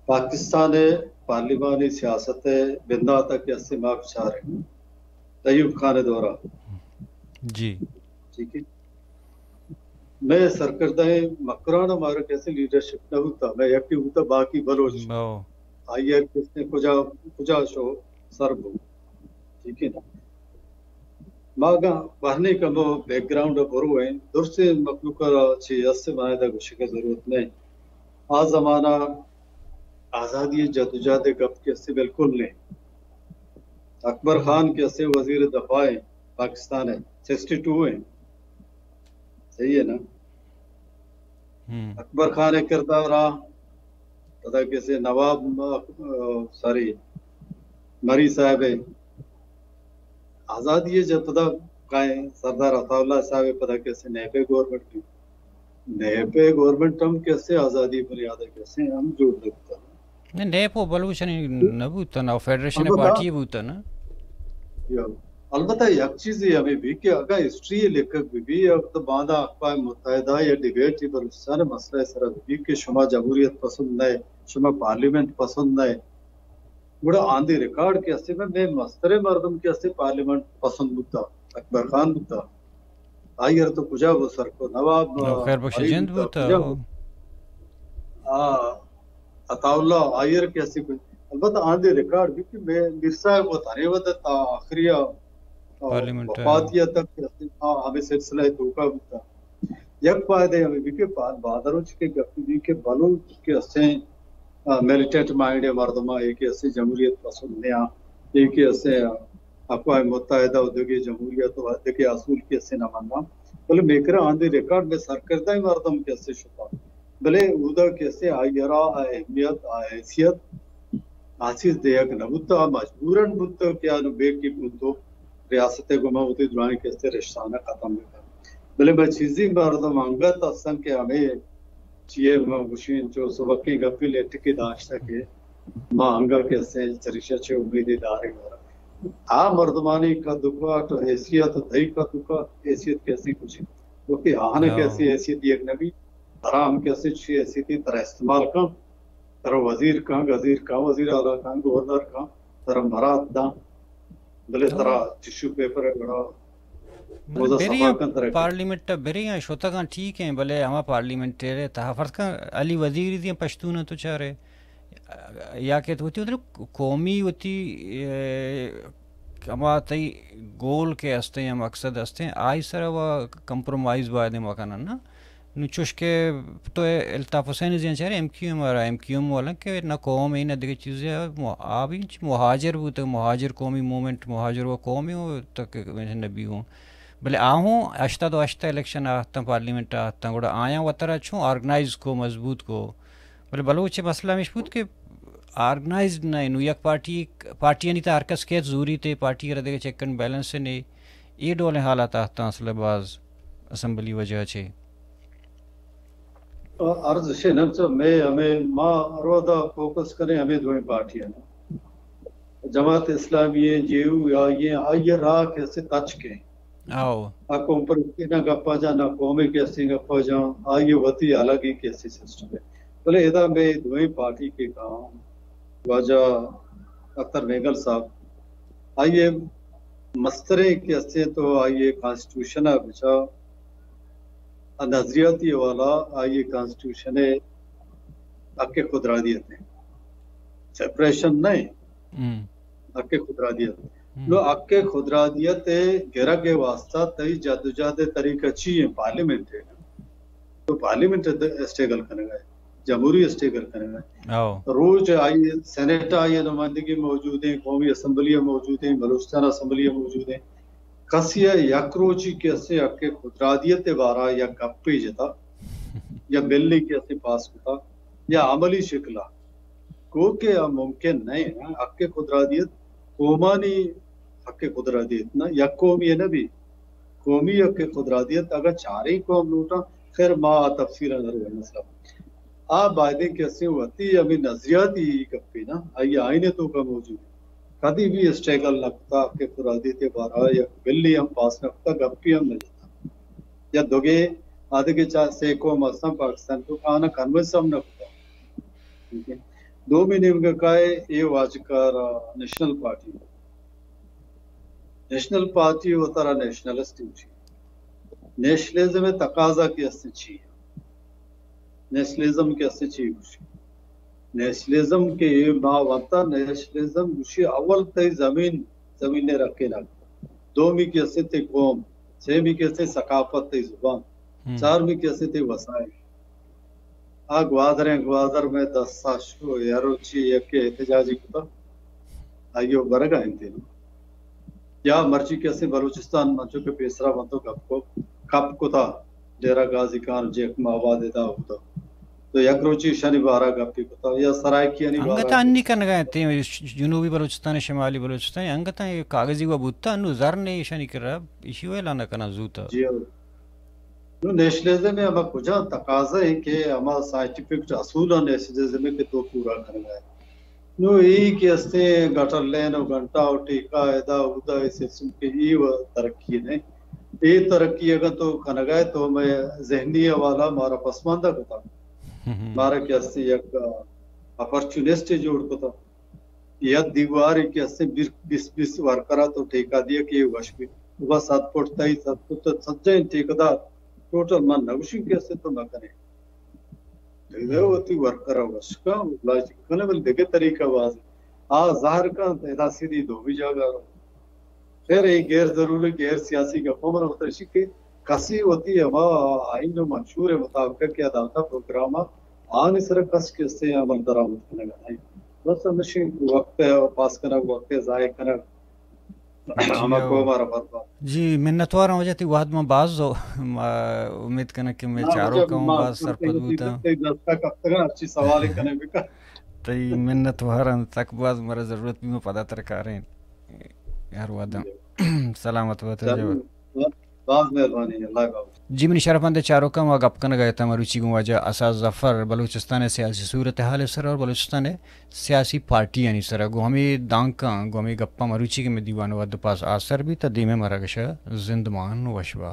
پاکستان ء پارلیمانی سیاست ء بندات ء کہ اسے ما بچاریں ایوب خان ء دورا۔ جی۔ ٹھیک ہے۔ میں سرکردہ مکران ء مارا کسی لیڈرشپ نہ بوتا، میں یکی بوتا باقی بلوچ۔ او۔ آئی ء کس نے کجا، کجا شو سر بو۔ ٹھیک ہے نا؟ ما اگاں بہرنی کمو بیک گراؤنڈ ء برو ایں، درسیں مخلوق ء را چہ یس ء باید ء گوشگ ء ضرورت نہ انت۔ آ زمانہ آزادی ء جدوجہد ء گپ کہ اسے بالکل نہ انت۔ اکبر خان کہ اسے وزیر دفاع انت پاکستان ء، سکسٹی ٹو انت۔ صحیح ہے نا؟ ہم۔ اکبر خان ء کردار ء پدا کسے نواب م-، ا، ساری مری صاحب ء آزادی ء جت پدا کائیں سردار عطا اللہ صاحب ء پدا کسے نیپ ء گورنمنٹ بی۔ نیپ ء گورنمنٹ ہم کسے آزادی بنیاد ء کسے ہم جوڑ نہ بوتا۔ نہ، نیپ و بلوچانی نہ بوتن، او فیڈریشن البتہ پارٹی بوتن۔ یا، البتہ یک چیزے ہمے بی کہ اگاں ہسٹری لکھگ بہ بی، اب تو باندا اقوام متحدہ یا ڈیبیٹ بلوچستان مسئلہ سر بہ بی کہ شما جمہوریت پسند نہ، شما پارلیمنٹ پسند نہ، گڑا آندی ریکارڈ کہ اسے میں، میں مسترے مردم کہ اسے پارلیمنٹ پسند بوتا، اکبر خان بوتا۔ آئی ء تو کجا بو سر کو؟ نواب، نو، خیر بخش فرید جند بوتا، بوتا، کجا او۔ بو؟ آ، عطا اللہ آئی ء کیسے کوئی؟ البتہ آندے ریکارڈ بھی کہ میں میر صاحب و تھنے ودا تا آخری آ، آ، پارلیمنٹ ء۔ وفاتی ء تک کہ اسے، آ، ہمیں سلسلہ ء توکا بوتا۔ یک فائدہ ہمیں بھی کہ با-، بادروچ کے گپ بھی کہ بلوچ کے اسے، آ، ملیٹنٹ مائنڈ ء مردم ء، اے کہ اسے جمہوریت پسند نیا، اے کہ اسے، آ، اقوام متحدہ و دگہ جمہوریت و دگہ اصول کسے نہ مننا۔ بلے میکرا آندی ریکارڈ میں سرکردہ مردم کسے شتا۔ بلے اودا کسے آئی را اہمیت، آ حیثیت، آ چیز دیگ نہ بوتا، مجبوراً بوتا کہ آنو بیکی بوتو ریاست گما ہوتی درائیں کسے رشتانہ ختم بکن۔ بلے میں چیزی مردم انگت ہستن کہ ہمیں چیئے ما گوشیں چو سبکیں گپی لیٹکی داشتہ کہ ما انگا کسے چریشہ چے امیدی داریں۔ آ مردمانی قد و قوت و حیثیت و تئی قد و قوت حیثیت کسے کچھ۔ کیونکہ آہاں کسے حیثیت یک نبی، ترا ہم کسے چی حیثیتی ترا استعمال کن، ترا وزیر کن، گزیر کن، وزیر اعلیٰ کن، گورنر کن، ترا مراد داں، بلے ترا ٹشو پیپر ء گڑا بلے بری آں پارلیمنٹ ء بری آں شتگاں ٹھیک ہیں، بلے ہما پارلیمنٹ ء تہا فرض کن علی وزیر دی پشتون ء تو چارے یا کہ وتی مطلب قومی وتی، اے، ہما تئی گول کہ ہستیں یا مقصد ہستیں، آئی سرا و کمپرومائز باید ما کنن نا۔ نو چوش کہ تو الطاف حسین زین چارے ایم کیو ایم ء را، ایم کیو ایم والا کہ نہ قوم ہے نہ دیگہ چیزے، آ بھی مہاجر بوت، مہاجر قومی موومنٹ، مہاجر و قومی ہوں تک نبی ہوں۔ بلے آ ہوں ہشتاد و ہشت الیکشن آ ہتاں، پارلیمنٹ آ ہتاں، گڑا آیاں وترا چون آرگنائز کو، مضبوط کو۔ بلے بلوچ ء مسئلہ ہمیش بوت کہ آرگنائزڈ نہ انت۔ نوں یک پارٹی، پارٹیانی تہا ہر کس کیت زوریت، پارٹی ء را دگہ چیک اینڈ بیلنس نے، اے ڈولیں حالات آہتاں اصل ء باز اسمبلی وجہ چے۔ عرض شے نمچہ میں ہمیں ما ہر ودا فوکس کریں ہمیں دوئیں پارٹیاں، جماعت اسلامی ہیں، جے یو آئی ہیں، آئی راہ کیسے تچ کے آؤ۔ آ قوم پرستی نہ گپا جا، نہ قومی کیسی گپا جا، آئی وتی الگ ہی کیسی سسٹم ہے۔ بلے ادا میں دوئیں پارٹی کے کام، واجہ اختر مینگل صاحب، آئی مستریں کیسے تو آئی کانسٹیٹیوشن بچا، نظریاتی حوالہ آئی کانسٹیٹیوشن حق خودرادیت ہے، سپریشن نہیں۔ ہم۔ حق خودرادیت۔ ہم۔ نو حق خودرادیت ء گرگ ء واسطہ تئی جدوجہد ء طریقہ چی ہیں؟ پارلیمنٹ ہے۔ تو پارلیمنٹ ء اسٹیگل کنگا ہے، جمہوری اسٹیگل کنگا ہے۔ او۔ روچ آئی سینیٹ آئی نمائندگی موجود ہیں، قومی اسمبلی موجود ہیں، بلوچستان اسمبلی موجود ہیں۔ کسی ء یک روچی کہ اسے حق خودرادیت ء بارا یا گپے جتا یا بلے کہ اسے پاس کتا یا عملی شکل ء گو کہ آ ممکن نہ انت۔ حق خودرادیت قومانی حق خودرادیت نہ، یک قومی نہ بی، قومی حق خودرادیت اگاں چاریں قوم لوٹاں، خیر ما آ تفصیل نہ رو مسئلہ۔ آ بایدیں کہ اسے وتی ہمیں نظریاتی گپے نا، آئی آئین توکا موجود ہے۔ کدی بھی اسٹریگل نہ کتا حق خودرادیت بارا، یا بلی ہم پاس نہ کتا، گپی ہم نہ جتا۔ یا دگے آدگے چا سے قوم ہستاں پاکستان تو آنا کنونس ہم نہ کتا۔ ٹھیک ہے۔ دومی نیمگا کائے اے واجکار نیشنل پارٹی۔ نیشنل پارٹی و ترا نیشنلسٹ ہوشی۔ نیشنلزم تقاضا کہ است چی؟ نیشنلزم کہ است چی ہوشی؟ نیشنلزم کہ اے ما وانتا نیشنلزم ہوشی اول تئی زمین، زمین رکھے نہ۔ دومی کہ است تئی قوم، سیمی کہ است ثقافت تئی زبان، ہم۔ چارمی کہ است تئی وسائل۔ آ گوادریں گوادر میں دستا شو، یروچی یکے احتجاجی کتا، آئیو برگا انتین۔ یا مرچی کسی بلوچستان منچو کہ پیسرا بنتو کپ کو، کپ کتا، ڈیرہ غازی خان، جیکم آباد ادا ہوتا۔ تو یک روچی شنی بارا گپی کتا، یا سرائیکیانی بارا انگتا انی کنگا انت، جنوبی بلوچستان، شمالی بلوچستان، انگتا کاغذی و بوتا، انو زر نے ایشانی کرا، ایشی ویلا نہ کنا زوتا۔ جی ہاں۔ نو نیشنلزم ء ہما کجا تقاضا ہے کہ ہما سائنٹیفک اصول نیشنلزم ء کہ تو پورا کنگا ہے۔ نو ای کہ استے گٹر لین و گھنٹہ و ٹیکا ادا اودا ای سسٹم کہ ای و ترقی نہیں۔ ای ترقی اگر تو کنگا ہے تو میں ذہنی حوالہ مارا پسماندہ کتا۔ مارا کہ استے یک اپرچونسٹ جوڑ کتا۔ یک دیوارے کہ استے بیس، بیس، بیس ورکرا تو ٹیکا دیا کہ یہ وش بی۔ بس صد فٹ تئی، صد فٹ سجیں ٹیکدار ٹوٹل من نوشی کہ استے تو نہ کنے۔ دگہ وتی ورکرا وش کن، لاجک کنے، بل دگہ طریقہ باز۔ آ ظاہر کن، ادا سیدھی دومی جاگہ رو۔ خیر، اے غیر ضروری، غیر سیاسی گپ من وت اشی کہ کسی وتی ہما آئین و منشور مطابق کہ داتا پروگرام آنی سر کس کسے عمل درآمد کنگ نہیں۔ بس ہمشی وقت پاس کنگ، وقت ضائع کنگ، ہما قوم را برباد۔ جی، منتوار ہوں واجہ تئی وہد من باز، ما امید کنگ کہ میں چاروکاں باز سرپد بوتاں۔ تئی دستا کپتگاں، ہرچی سوال کنگ بکن۔ تئی منتوار ہوں، تک باز مرا ضرورت بھی میں پدا ترکاریں۔ ہر وہداں۔ سلامت بات۔ باز مہربانی، اللہ حافظ۔ جی، منی شرفمند چاروکاں، ما گپ کنگ ء اتاں مروچی گوں واجہ اساس ظفر بلوچستان ء سیاسی صورتحال ء سر اور بلوچستان ء سیاسی پارٹیانی سر ء۔ گوں ہمے دانکاں، گوں ہمے گپاں مروچی کہ مئے دیوان ء وھد ء پاس آسر بیت ء دیم ء مارا گش ء زندمان وشبا۔